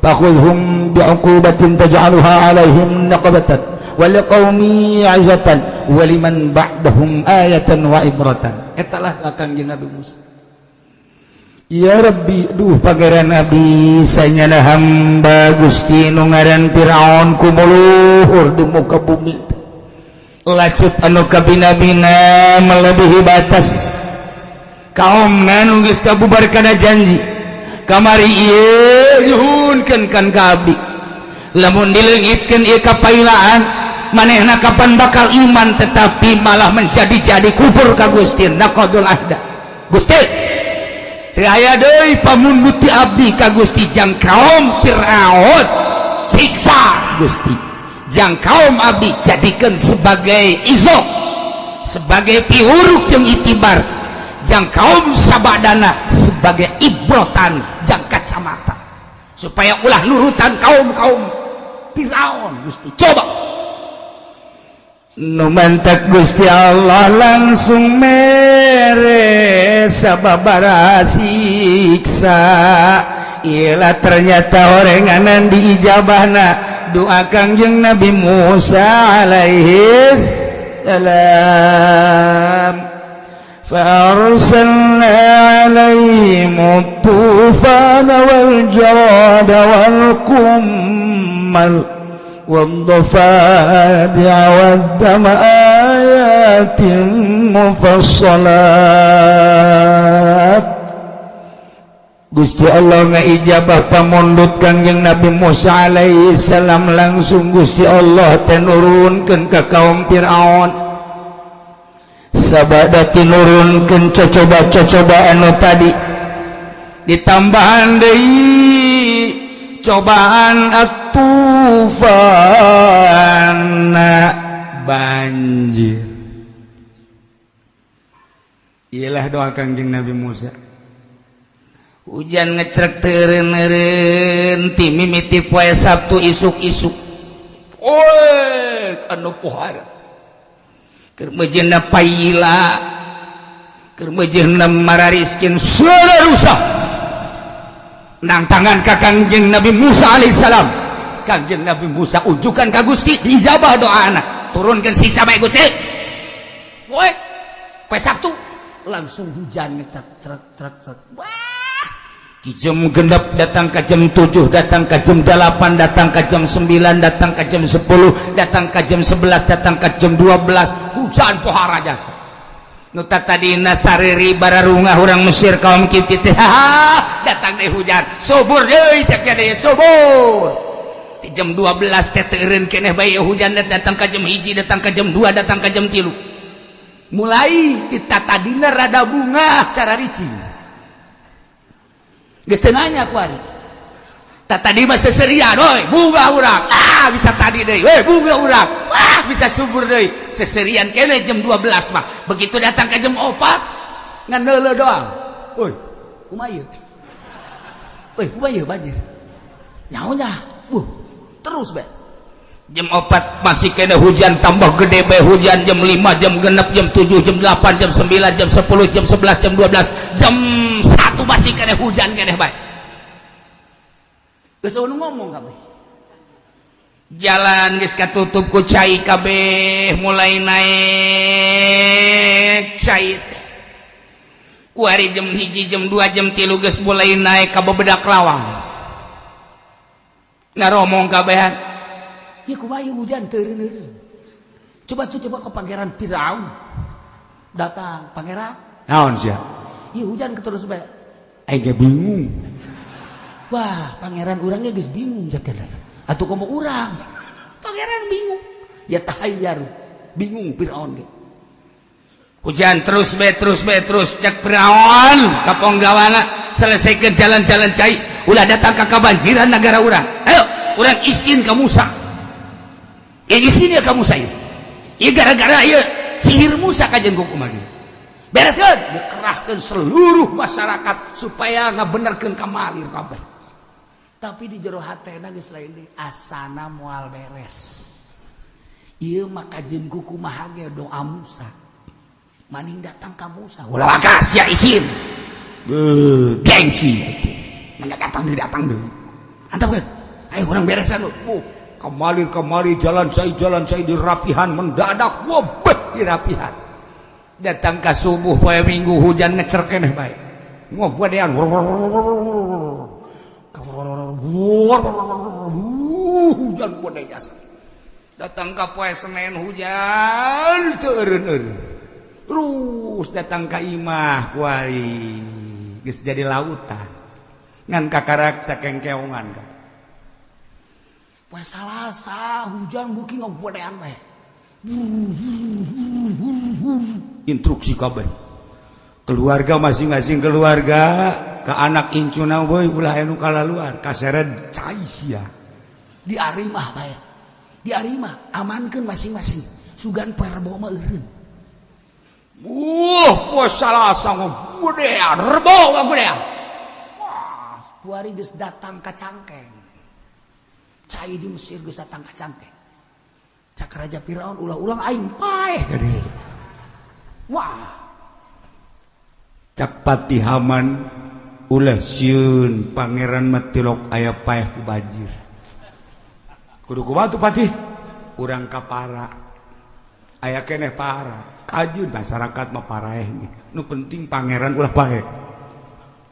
fakhudhum bi'uqubatin taj'aluha alaihim naqabatan wa liqaumi 'izatan wa liman ba'dahum ayatan wa ibratan. Eta lah Kangjeng Nabi Musa. Ya Rabbi, duh Pangeran Nabi, sanyana hamba Gusti nu ngaran Firaun kumuluhur di muka bumi, lacut anu kabina-bina melebihi batas, kaum nu geus kabubar kana janji kamari ieu nyuhunkeun kan ka abdi, lamun dileungitkeun ieu kapailaan manehna kapan bakal iman, tetapi malah menjadi-jadi kufur ka Gusti, naqadul ahda. Gusti, Teu aya deui pamundut ti abdi ka Gusti jang kaum Firaun siksa Gusti, jang kaum abdi jadikan sebagai izo, sebagai piwuruk jeung itibar, jang kaum sabadana sebagai ibrotan jang kacamata supaya ulah nurutan kaum-kaum Firaun. Gusti, coba. Nu mantak Gusti Allah langsung mere sababara siksa. Iyalah, ternyata orenganan diijabahna doa Kangjeng Nabi Musa alaihi salam. فأرسلنا عليهم الطوفان والجراد والقمل والضفادع والدم آيات مفصلات. Gusti Allah ngaijabah pamundut Kangjeng Nabi Musa alaihi salam. Langsung Gusti Allah tenurunkeun ka kaum Fir'aun, sabada tinurunkeun cocoba-cocoba anu tadi, ditambahan deui cobaan atufana, banjir. Iyalah doa Kangjeng Nabi Musa, Hujan ngecrek teureun ti mimiti poe Sabtu isuk-isuk. Oi, anu pohara keur mejeuna paila, keur mejeuna marariskin, suara rusak nang tangan ka Kangjeng Nabi Musa alaihissalam. Kangjeng Nabi Musa ujukan ka Gusti, diijabah doa anak, turunkan siksa bae Gusti. Poe poe Sabtu langsung hujan ngecrek crek crek crek. Wah, di jam 6 datang ke jam 7, datang ke jam 8, datang ke jam 9, datang ke jam 10, datang ke jam 11, datang ke jam 12, hujan pohara jasa. Nu tadina sariri bararungah urang Mesir, kaum Kipti teh, datang deh hujan, subur deui, cek deui subur. Di jam 12 teh teureun keneh bae hujan, datang ke jam 1, datang ke jam 2, datang ke jam 3. Mulai kita tadina rada bunga cara ricing. Geus teu nanya kuari. Tak tadi mah seserian, oi, bunga urang. Ah, bisa tadi deui. Weh, bunga urang. Wah, bisa subur deui. Seserian kene jam 12 mah. Begitu datang ke jam 4, ngan neuleuh doang. Woi, kumaha ieu? Woi, kumaha ieu banjir? Nyaho nya. Terus be. Jam 4 masih kena hujan, tambah gede bae hujan. Jam 5, jam 6, jam 7, jam 8, jam 9, jam 10, jam 11, jam 12, jam 1 masih kena hujan keneh bae. Geus nu ngomong kabeh. Jalan geus katutup ku cai kabeh, mulai naik cai teh. Kuari jam 1, jam 2, jam 3 geus mulai naik ka bebedak lawang. Ngaromong kabehan. Ya kumaha hujan teureun-eureun. Coba tuh, coba ke Pangeran Firaun. Datang, pangeran. Naon sia? Iya, hujan terus bae. Aing ge bingung. Wah, pangeran urangnya geus bingung jaket. Atuh komo urang. Pangeran bingung. Ya tahayyar. Bingung Firaun ge. Hujan terus be, terus be, terus. Cek Firaun ka ponggawana, selesaikan jalan-jalan cai, ulah datang ka kabanjiran negara urang. Ayo urang izin ka Musa ya, izin ya ka Musa. Ieu ieu gara-gara ieu sihir Musa kajen kumaha bereskeun, dikerahkeun seluruh masyarakat supaya ngabenerkeun kamalir kabeh. Tapi di jero hatena geus lain deui, asana moal beres. Ieu mah kajeun ku kumaha ge doa Musa. Maning datang ka Musa. Ulah wakas ya izin. Beuh, gengsi. Mangga datang deui, datang deui. Antap kan? Ayo urang beresan lu. Kemalir kemari jalan saya, jalan saya dirapihan mendadak, wabeh dirapihan. Datang ke subuh poe Minggu hujan ngecer keneh bae. Ngobadean. Hujan gede jasa. Datang ke poe Senin hujan teu eureun-eureun. Terus datang ke imah kuari geus jadi lautan. Ngan kakarak sakengkeongan. Poe Salasa hujan beuki ngobadean bae. Instruksi kabeh. Keluarga masing-masing, keluarga ke anak incuna, boy, ulah anu kalaluar kaseret cai sia. Di arimah bae, di arimah amankeun masing-masing, sugan poe Rebo mah eureun. Wuh, poe Salasa gedean, Rebo mah gedean. Wah, puari geus datang ka cangkeng cai di Mesir, geus datang ka cangkeng. Cak Raja Firaun, ulah-ulang aing paeh. Wah. Cak Patih Haman, ulah sieun, pangeran mah tilok aya paeh ku banjir. Kudu kumaha tuh, Patih? Urang ka para aya keneh para kajeun masyarakat mah paraeh. Nu penting pangeran ulah paeh.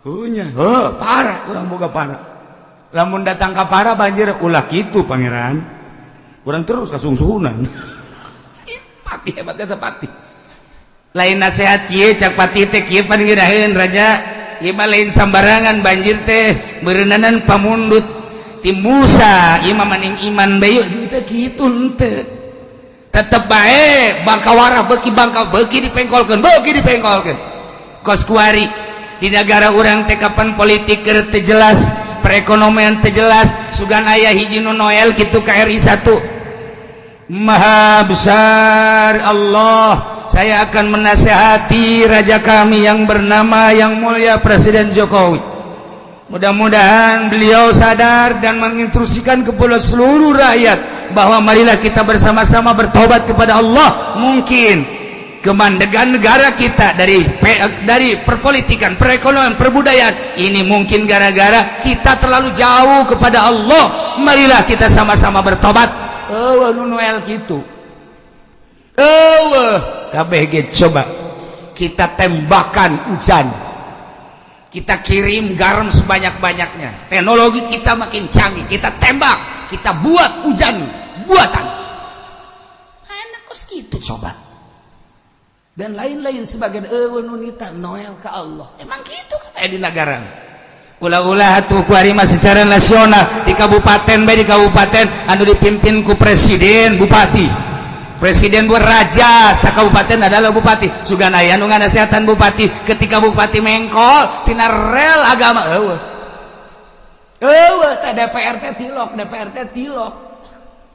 Heuh nya, heuh, para urang boga para. Lamun datang ka para banjir, ulah kitu pangeran, urang terus kasungsuhunan. Patih hebatnya sepatih. Lain nasihat kieu, cak patih teh kieu paningiraheun, raja, ieu mah lain sambarangan banjir teh, beureunanan pamundut ti Musa, ieu mah maning iman bae teh kitu henteu. Tetep bae bangka warah, beuki bangka beuki dipengkolkeun, beuki dipengkolkeun. Kos kuari di negara urang teh kapan politik keur teu jelas, perekonomian teu jelas, sugan aya hiji nu Noel kitu KRI 1. Maha besar Allah, saya akan menasehati raja kami yang bernama yang mulia Presiden Jokowi. Mudah-mudahan beliau sadar dan menginstruksikan kepada seluruh rakyat bahwa marilah kita bersama-sama bertobat kepada Allah. Mungkin kemandegan negara kita dari perpolitikan, perekonomian, perbudayaan ini mungkin gara-gara kita terlalu jauh kepada Allah. Marilah kita sama-sama bertobat. Oh, nu Noel gitu. Oh, KBG, coba kita tembakan hujan, kita kirim garam sebanyak-banyaknya, teknologi kita makin canggih, kita tembak, kita buat hujan buatan anak kos gitu coba, Dan lain-lain sebagian nunita Noel ke Allah. Emang gitu kan di negara. Ulah-ulah tuh kuari mah secara nasional, di kabupaten bae, di kabupaten anu dipimpin ku presiden, bupati, presiden buat raja sakabupaten adalah bupati, sugan aya nu nganasehatan bupati ketika bupati mengkol tina rel agama. Eueuh, eueuh teh. DPR teh tilok, DPR teh tilok,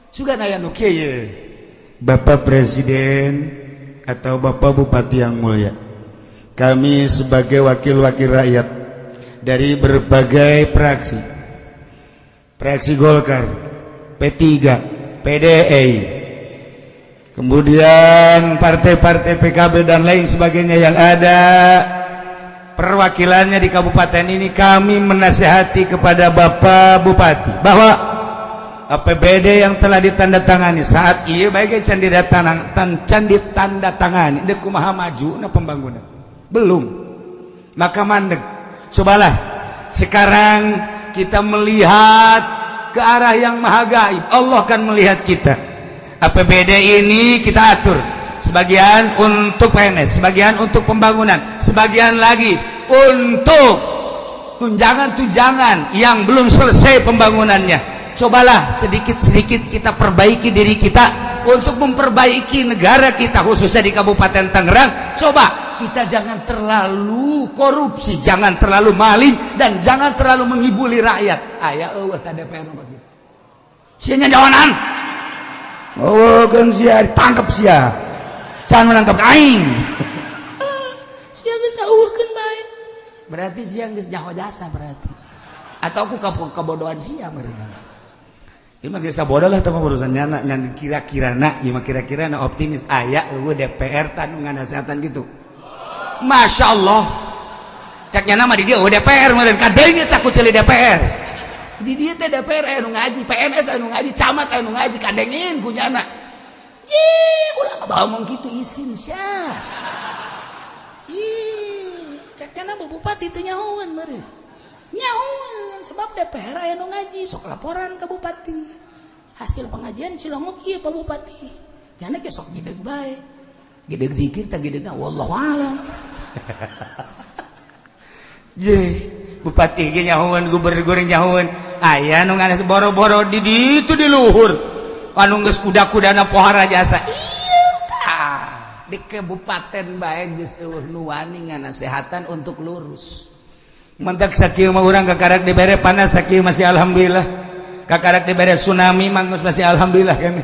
sugan aya nu kieu ye. Bapak Presiden atau Bapak Bupati yang mulia, kami sebagai wakil-wakil rakyat dari berbagai fraksi, fraksi Golkar, P3, PDI, kemudian partai-partai PKB dan lain sebagainya yang ada perwakilannya di kabupaten ini, kami menasehati kepada Bapak Bupati bahwa APBD yang telah ditandatangani saat iya baik can didatang, can ditandatangani, dek kumaha maju na pembangunan? Belum. Maka mandek. Cobalah sekarang kita melihat ke arah yang maha gaib, Allah kan melihat kita. APBD ini kita atur sebagian untuk PNS, sebagian untuk pembangunan, sebagian lagi untuk tunjangan-tunjangan yang belum selesai pembangunannya. Cobalah sedikit-sedikit kita perbaiki diri kita untuk memperbaiki negara kita, khususnya di Kabupaten Tangerang. Coba kita jangan terlalu korupsi, jangan terlalu maling, dan jangan terlalu menghibuli rakyat. Aya eueuh teh DPR nu gitu. Sia jawanan. Oh, kan sia ditangkap sia. Jangan menangkap aing. Sia geus eueuhkeun bae. Berarti sia geus nyaho jasa berarti. Atau ku kebodohan sia meureun. Ieu mah geus bodoh lah, teh urusan nyana ngan kira-kira na, ieu mah kira-kira na optimis aya eueuh DPR tanu nganasehatan gitu. Masya Allah. Cak nyana mah di dieu eueuh DPR meureun, kadenge tak ku ceuli DPR. Di dieu teh DPR aya nu ngaji, PNS aya nu ngaji, camat aya nu ngaji, kadengin ku nyana. Jih, ulah ngomong kitu, isin sia. Ih, cak nyana bupati teu nyahoan meureun. Nyahoan sebab DPR aya nu ngaji, sok laporan ke bupati. Hasil pengajian Cilongok ieu, Pak Bupati. Nyana ge sok gideg bae. Gideg zikir teh gidegna wallahu alam. Je, bupati ge nyahoan, gubernur nyahoan. Aya nu nganas boro-boro di ditu di luhur. Anu geus kuda-kudana pohara jasa. Iya tah. Di kabupaten bae geus eueuh nu wani nganasehatan untuk lurus. Mentak sakieu mah urang kakarak dibere panas sakieu masih alhamdulillah. Kakarak dibere tsunami manggus masih alhamdulillah kene.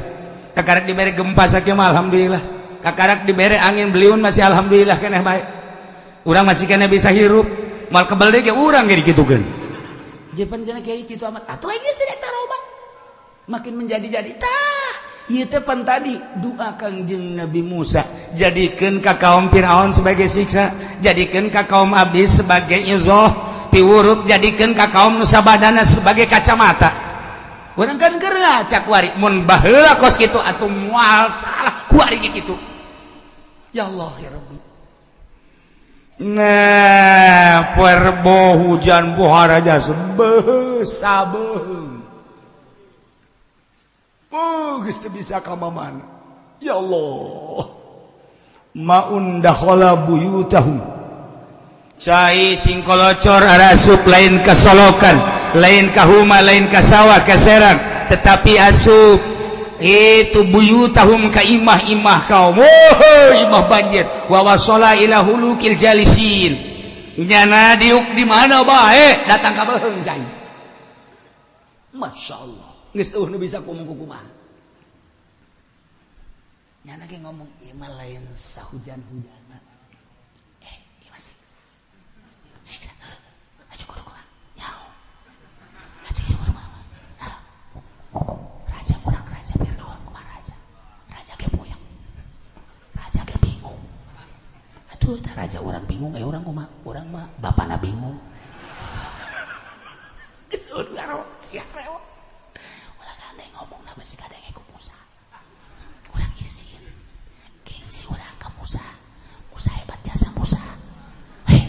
Kakarak dibere gempa sakieu mah alhamdulillah. Kakarak dibere angin beliun masih alhamdulillah keneh bae. Urang masih kene bisa hirup. Moal kebel deui ge urang ge dikitukeun. Jepan cenah kiai kitu amat. Atuh geus tidak tarobat. Makin menjadi-jadi tah. Ieu teh pan tadi doa Kangjeng Nabi Musa, jadikeun ka kaum Firaun sebagai siksa, jadikeun ka kaum abdi sebagai izoh piwurup, jadikeun ka kaum nu sabadana sebagai kacamata. Urang kan keur ngaca kuari mun baheula kos kitu atuh moal salah kuari kitu. Ya Allah ya Rabbi. Nah, perbo hujan poharaja sebeuh sabeung. Geus teu bisa ka mana. Ya Allah. Maun dakhala buyutahum. Cai singkolocor arasup lain ka solokan, lain ka huma, lain ka sawah, ka serang, tetapi asup itu buyutahum ka imah-imah kaum. Oh, imah banjir. Wa wasala ila hulukil jalisin. Nyana diuk di mana bae datang ka beuheung cai. Masya Allah. Geus eueuh nu bisa ngomong kumaha. Nyana ge ngomong ieu mah lain sahujan-hujanna. Ieu mah siksa. Aja kudu kumaha. Nyaho. Aja kudu kumaha. Raja kurang raja Fir'aun kumaha raja. Raja ge poyang. Raja ge bingung. Atuh tah raja urang bingung, urang kumaha? Urang mah bapana bingung. Geus eueuh sia reos. Ngomong na besi kadenge ku Musa. Urang izin. Gengsi urang ka Musa. Musa hebat jasa Musa. Hei,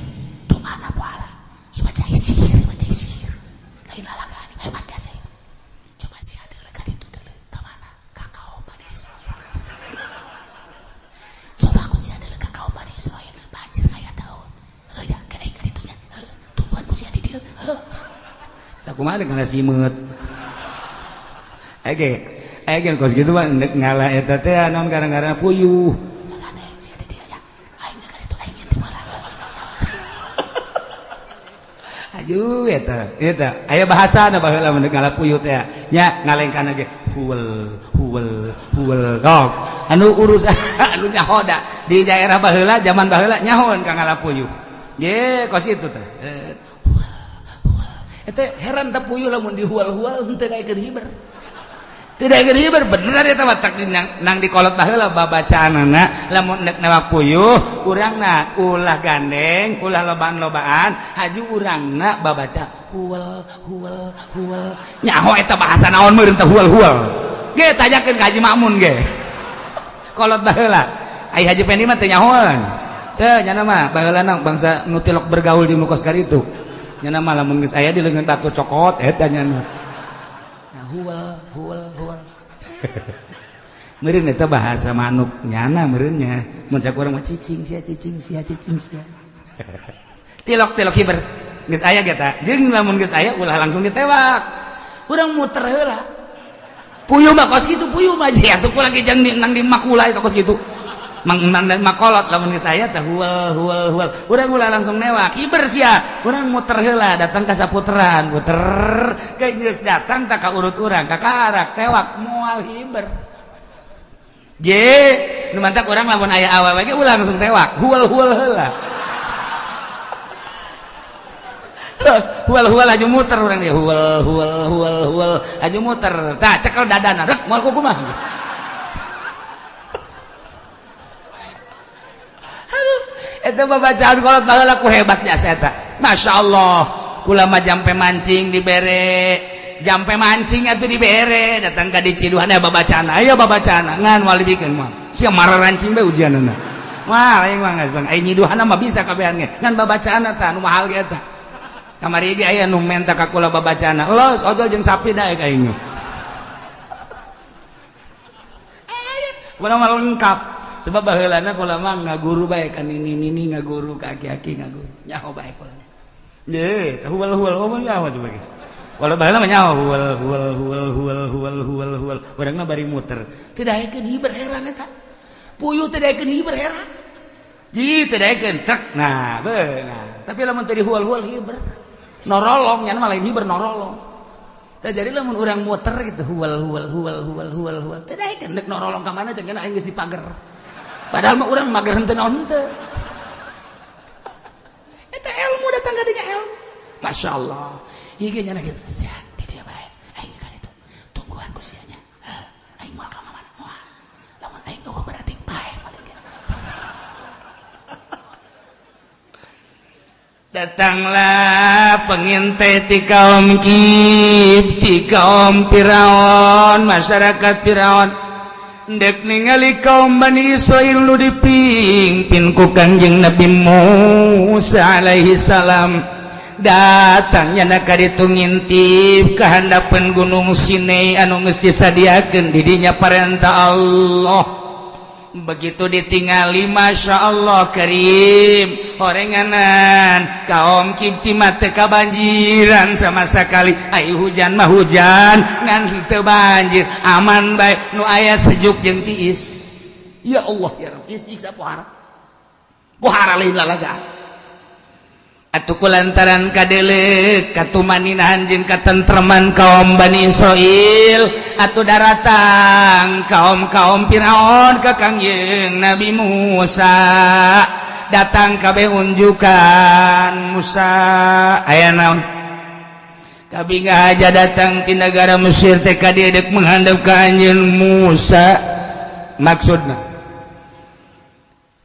doana poala. Ieu mah cai sihir, ieu mah cai sihir. Lain lalagaan hebat jasa. Coba sia deuleu ka ditu deuleu ka mana? Ka kaum Bani Israil. Coba aku sia deuleu ka kaum Bani Israil. Banjir kaya taun. Heuh ya, kene ka ditu nya. Tungguan ku sia di dieu. Heuh. Sakumaha dengan simeut. Ege, ege kos gitu mah ndek ngalah eta teh naon gara-gara puyuh. Aduh eta, eta aya bahasana baheula mun ngalah puyuh teh nya ngalengkana ge huwel huwel huwel dog. Anu urus anu nyahoda di daerah baheula zaman baheula nyahoan ka ngalah puyuh. Ge kos itu teh. Huwel huwel. Eta heran teh puyuh lamun dihual-hual henteu daekeun hiber. Tidak hiber bener eta mah tak nang dikolot baheula babacaanana lamun nek newak puyuh urangna ulah gandeng ulah lobaan-lobaan haju urangna babaca huwel huwel huwel nyaho eta bahasa naon meureun teh huwel huwel ge tanyakeun ka Haji Makmun ge kolot baheula ai Haji Pendi mah teu nyahoeun teu nyana mah baheulana bangsa nu tilok bergaul jeung nu kos karitu nyana mah lamun geus aya di leungeun batu cokot eta nyana huwel huwel huwel. Meureun eta bahasa manuk nyana meureunnya mun cak urang mah cicing sia cicing sia cicing sia. Tilok-tilok hiber geus aya ge ta jeung lamun geus aya ulah langsung ditewak urang muter heula puyuh mah kos kitu puyuh mah sia atuh lagi jeung nang di makula eta kos kitu mang nang makolot lamun geus aya teh huwel huwel huwel urang ulah langsung newak hiber sia urang muter heula datang ka saputeran puter geus datang tak ka urut urang ka karak tewak moal hiber je nu mantak urang lamun aya awewe ge ulah langsung tewak huwel huwel heula huwel huwel aju muter urang ge huwel huwel huwel huwel aju muter tah cekel dadana rek moal kumaha. Eta babacaan kolot baheula ku hebat jasa eta. Masya Allah, kula mah jampe mancing dibere, jampe mancing atuh dibere, datang ka diciduhan aya babacaan, aya babacaan ngan moal dibikeun mah. Sia mararancing bae ujianana. Wah, aing mah geus bang, ai nyiduhana mah bisa kabehan ge. Ngan babacaanna tah nu mahal ge eta. Kamari ge aya nu menta ka kula babacaanna. Los ojol jeung sapi daek aing. Kula mah lengkap. Sebab baheulana kula mah ngaguru bae ka nini-nini ngaguru ka aki-aki ngaguru. Nyaho bae kula. Ye, teh huwel-huwel ngomong nyaho coba ge. Walau baheula mah nyaho huwel huwel huwel huwel huwel huwel huwel. Urang mah bari muter. Teu daekeun hiber heran eta. Puyuh teh daekeun hiber era. Ji teu daekeun trek. Nah, benar. Tapi lamun teu dihual-hual hiber. Norolong nya mah lain hiber, norolong. Tah, jadi lamun urang muter gitu hual hual hual hual hual hual teu daekeun, deuk norolong ka mana cenah aing geus dipager. Padahal mah urang mager henteu naon henteu. Eta ilmu datang ka dinya ilmu. Masya Allah. Ieu ge nyana kitu. Sia di dia bae. Aing kan itu. Tungguan ku sia nya. Aing moal ka mana? Moal. Lamun aing eueuh berarti paeh paling ge. Datanglah pengintai ti kaum Kib, ti kaum Firaun, masyarakat Firaun. Dek ningali kaum Bani Israil nu dipimpin ku Kangjeng Nabi Musa alaihi salam. Datangnya nak ditu ngintip ka handapeun Gunung Sinai anu geus disadiakeun di dinya parentah Allah. Begitu ditingali, Masya Allah Karim, horenganan kaum Kibti mah teu kabanjiran sama sekali. Ai hujan mah hujan ngan teu banjir, aman bae, nu aya sejuk jeung tiis. Ya Allah ya Rabb, ieu siksa pohara. Pohara lain lalaga. Atuh ku lantaran kadeleuk katumaninahan jeung katentreman kaum Bani Israil, atuh daratang kaum-kaum Firaun ka Kangjeng Nabi Musa. Datang kabeh unjukan Musa, aya naon? Kabeh aja datang ti negara Mesir teh ka dieu deuk menghadap ka anjeun Musa. Maksudna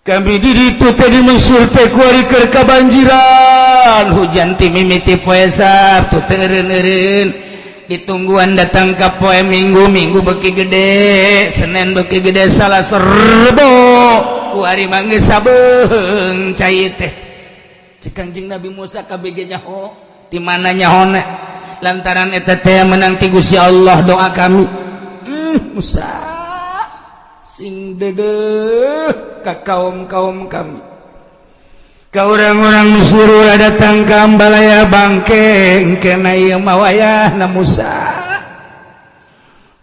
kami di ditu teh di Mesir teh kuari keur kabanjiran hujan ti mimiti poe Sabtu teu eureun-eureun, ditungguan datang ka poe Minggu, Minggu beuki gede, Senin beuki gede, Salasa, Rebo, kuari mah geus sabeung cai teh. Cek Kangjeng Nabi Musa, KBG nyaho. Di mana nyahona? Lantaran eta teh menang ti Gusti Allah doa kami. Musa, sing dedeh ka kaum-kaum kami, ka orang-orang Mesir, ulah datang ka ambalaya bangke engkena ieu mah wayahna. Musa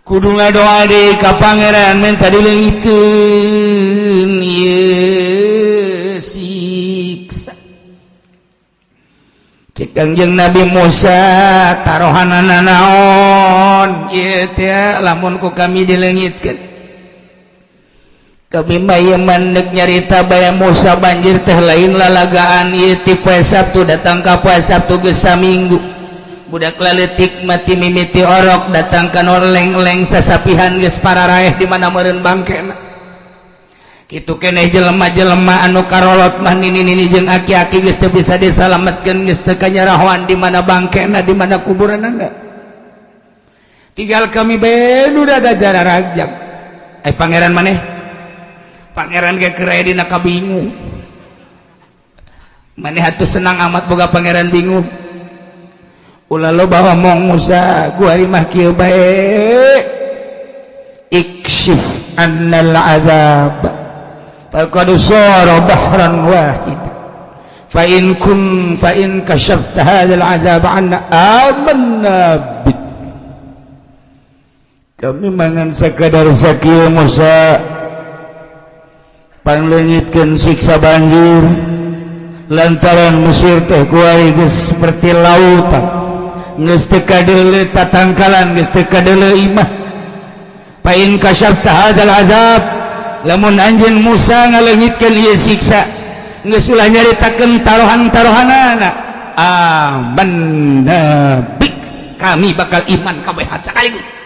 kudu ngadoa di ka pangeran minta dileungiteun ieu siksa. Cek Kangjeng Nabi Musa, tarohanana naon ieu teh lamun ku kami dileungitkeun? Kami mah ieu mandek nyarita bae Musa, banjir teh lain lalagaan ieu, ti poe Sabtu datang ka poe Sabtu geus saminggu. Budak laletik mati mimiti orok datang ka leng-leng sasapihan geus pararaeh, di mana meureun bangkena? Kitu keneh jelema-jelema anu karolot mah, nini-nini jeung aki-aki geus teu bisa disalametkeun, geus teu kanyarahoan di mana bangkena, di mana kuburanna. Tinggal kami bae nu da jararagjag. Eh, pangeran maneh? Pangeran ge keur aya dina kabingung. Maneh atuh senang amat boga pangeran bingung. Ulah loba omong Musa, kuari mah kieu bae, ikshif annal azab faqad sara bahran wahid, fa in kun fa in kashafta hadzal azab anna amanna bik. Kami mangan sakadar sakieu Musa, pangleungitkeun siksa banjir, lantaran Mesir teh kuari geus seperti lautan, geus teu kadeuleu tatangkalan, geus teu kadeuleu imah. Fa in kasyafta hadzal azab, lamun anjeun Musa ngaleungitkeun ieu siksa, geus ulah nyaritakeun tarohan-tarohanana, amanna bik, kami bakal iman kabeh sekaligus.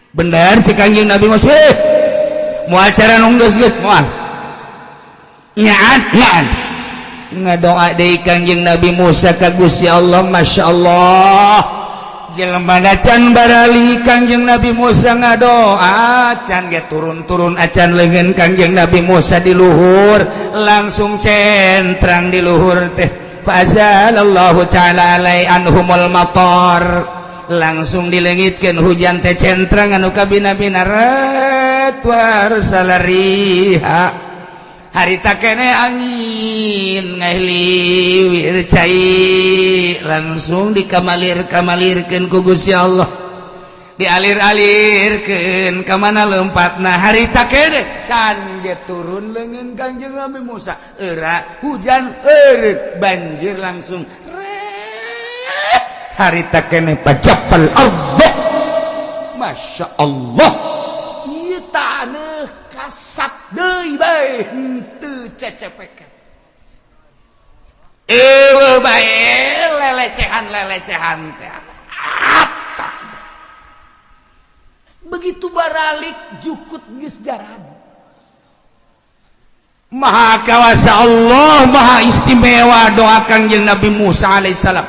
Bener cek Kangjeng Nabi Musa, moal cara nu geus geus moal nyaan nyaan. Ngadoa deui Kangjeng Nabi Musa ka Gusti Allah. Masya Allah, jelema can barali Kangjeng Nabi Musa ngadoa can ge turun-turun acan leungeun Kangjeng Nabi Musa di luhur, langsung centrang di luhur teh. Fazalallahu ta'ala alai anhumul matar, langsung dileungitkeun hujan teh centrang anu kabina-bina rat warsalariha harita kene angin ngahliwir cai langsung dikamalir-kamalirkeun ku Gusti Allah. Dialir-alirkeun ka mana lempatna harita keneh can ge turun leungeun Kangjeng Nabi Musa era hujan eureut banjir langsung ret harita keneh pajapal ardo. Masya Allah, ieu taneuh kasat deui bae henteu cecepekan eueuh bae lelecehan-lelecehan teh. Begitu baralik jukut geus jaradi. Maha kawasa Allah, maha istimewa doa Kangjeng Nabi Musa alaihissalam.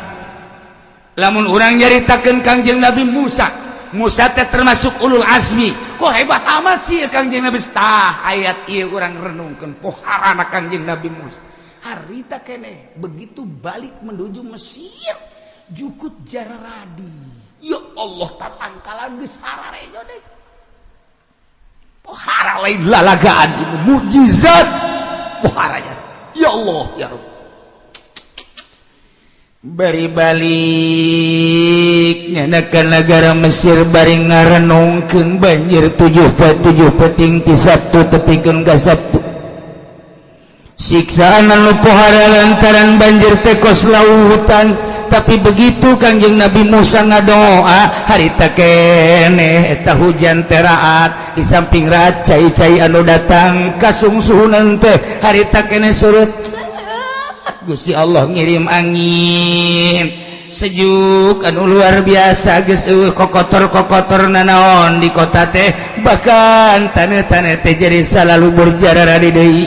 Lamun urang nyaritakeun Kangjeng Nabi Musa, Musa teh termasuk ulul azmi. Kok hebat amat sih Kangjeng Nabi? Tah, ayat ieu urang renungkeun poharana Kangjeng Nabi Musa. Harita keneh begitu balik menuju Mesir jukut jaradi. Ya Allah, tatangkalan geus hararejo deui. Pohara lain lalagaan ieu mukjizat. Pohara jasa. Ya Allah, ya Rabb. Bari balik nyanakan negara Mesir bari ngarenungkeun banjir 7 poe 7 peuting ti Sabtu tepikeun ka Sabtu. Siksaan anu pohara lantaran banjir teh kos lautan. Tapi begitu Kangjeng Nabi Musa ngadoa harita keneh eta hujan teraat di samping raat cai-cai anu datang kasungsuhunan teh harita keneh surut. Gusti Allah ngirim angin sejuk anu luar biasa geus eueuh kokotor-kokotor nanaon di kota teh, bahkan taneuh-taneuh teh jadi salalubur jararadi deui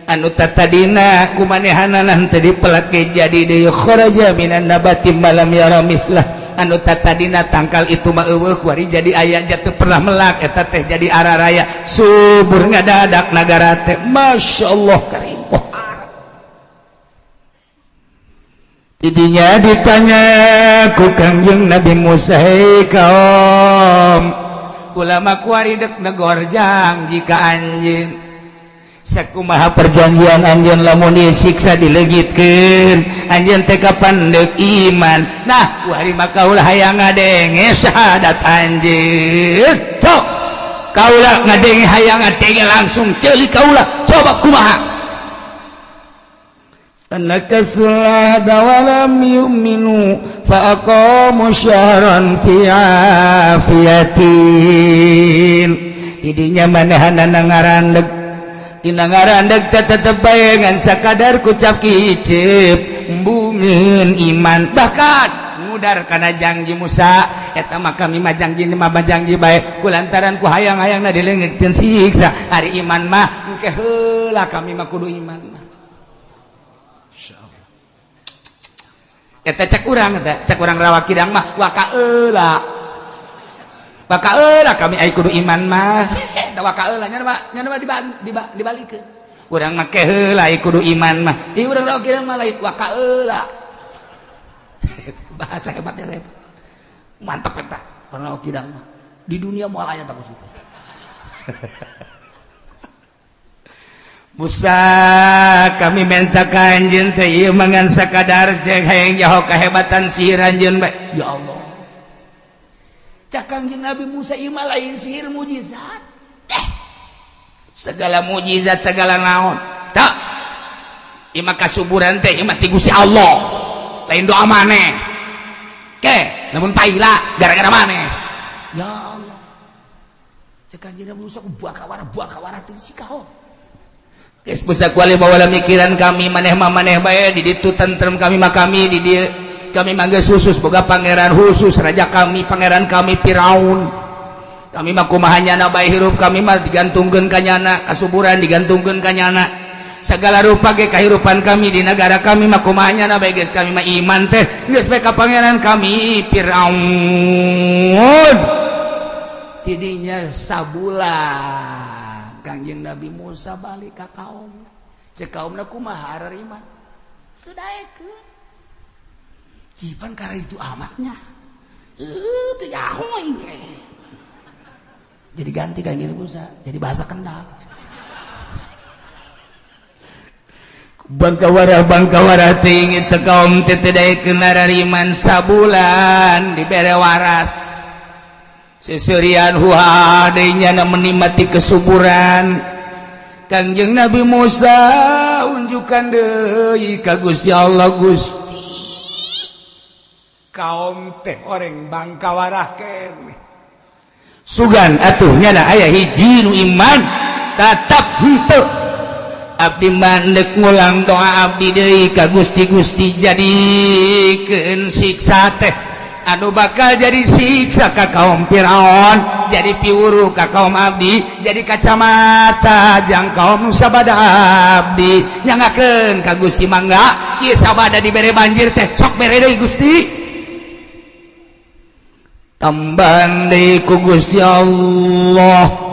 anu tatadina kumanehanana teh dipelake jadi deui kharaja minan nabati malam yara mislah anu tatadina tangkal itu mah eueuh kuari jadi aya jatuh pernah melak eta teh jadi araraya subur ngadadak nagara teh. Masya Allah karim. Tidinya ditanya ku Kangjeng Nabi Musa, hei kaum ulama kuari dek negor jang jika anjeun sakumaha perjanjian anjeun lamun disiksa dileungitkeun anjeun teh kapan deuk iman. Nah, kuari mah kaula hayang ngadenge syahadat anjeun. Sok kaula ngadenge, hayang ngadenge langsung ceuli kaula, coba kumaha. نكثوا العهد ولم يؤمنوا فأقاموا شهرا في عافية. Tidinya manehanana ngarandeg dina ngarandeg teh tetep bae ngan sakadar kucap kicep embungeun iman, bahkan ngudar kana janji Musa eta mah kami mah janji mah janji bae kulantaran ku hayang-hayangna dileungitkeun siksa, ari iman mah engke heula, kami mah kudu iman mah. Eta cek urang, eta cek urang Rawa Kidang mah waka heula, waka heula kami ai kudu iman mah. Eta waka heula nya mah nya mah dibalikeun urang mah ke heula ai kudu iman mah. Ieu urang Rawa Kidang mah lain waka heula. Bahasa hebatnya eta mantep, eta urang Rawa Kidang mah di dunia moal aya tak suka. Musa, kami minta ka anjeun teh ieu mangan sakadar cek hayang nyaho kehebatan sihir anjeun bae. Ya Allah, cak Kangjeng Nabi Musa, ieu mah lain sihir, mujizat. Segala mujizat segala naon tak ieu mah kasuburan teh ieu mah ti Gusti Allah, lain doa maneh ke namun paila gara-gara maneh. Ya Allah, cek Kangjeng Nabi Musa, buakawara buakawara teh si kaho. Geus busak wali bawa mikiran kami, maneh mah maneh bae di ditu tentrem, kami mah kami di dieu, kami mah geus khusus boga pangeran khusus, raja kami, pangeran kami Firaun. Kami mah kumaha nyana bae hirup, kami mah digantungkeun ka nyana, kasuburan digantungkeun ka nyana, segala rupa ge kahirupan kami di negara kami mah kumaha nyana bae geus, kami mah iman teh geus bae ka pangeran kami Firaun. Tidinya sabulan Kangjeng Nabi Musa balik ka kaum. Cek kaumna, kumaha iman? Teu daekeun. Cipan karena itu amatnya. Teu nyaho ini. Jadi ganti Kangjeng Nabi Musa, jadi bahasa Kendal. Bangkawara bangkawara teh teu kaum teh teu daekeun iman, sabulan dibere waras. Seserian huha deui nyana menikmati kesuburan. Kangjeng Nabi Musa unjukan deui ka Gusti Allah, "Gusti, kaum teh orang bangkawarah keneh. Sugan atuh nyana aya hiji nu iman, tetap henteu. Abdi mandek ngulang doa abdi deui ka Gusti. Gusti, jadikeun siksa teh anu bakal jadi siksa ka kaum Firaun jadi piwuruh ka kaum abdi, jadi kacamata jang kaum nu sabada abdi. Nyangakeun ka Gusti, mangga ieu sabada dibere banjir teh, sok bere deui, Gusti." Tambahan deui ku Gusti Allah.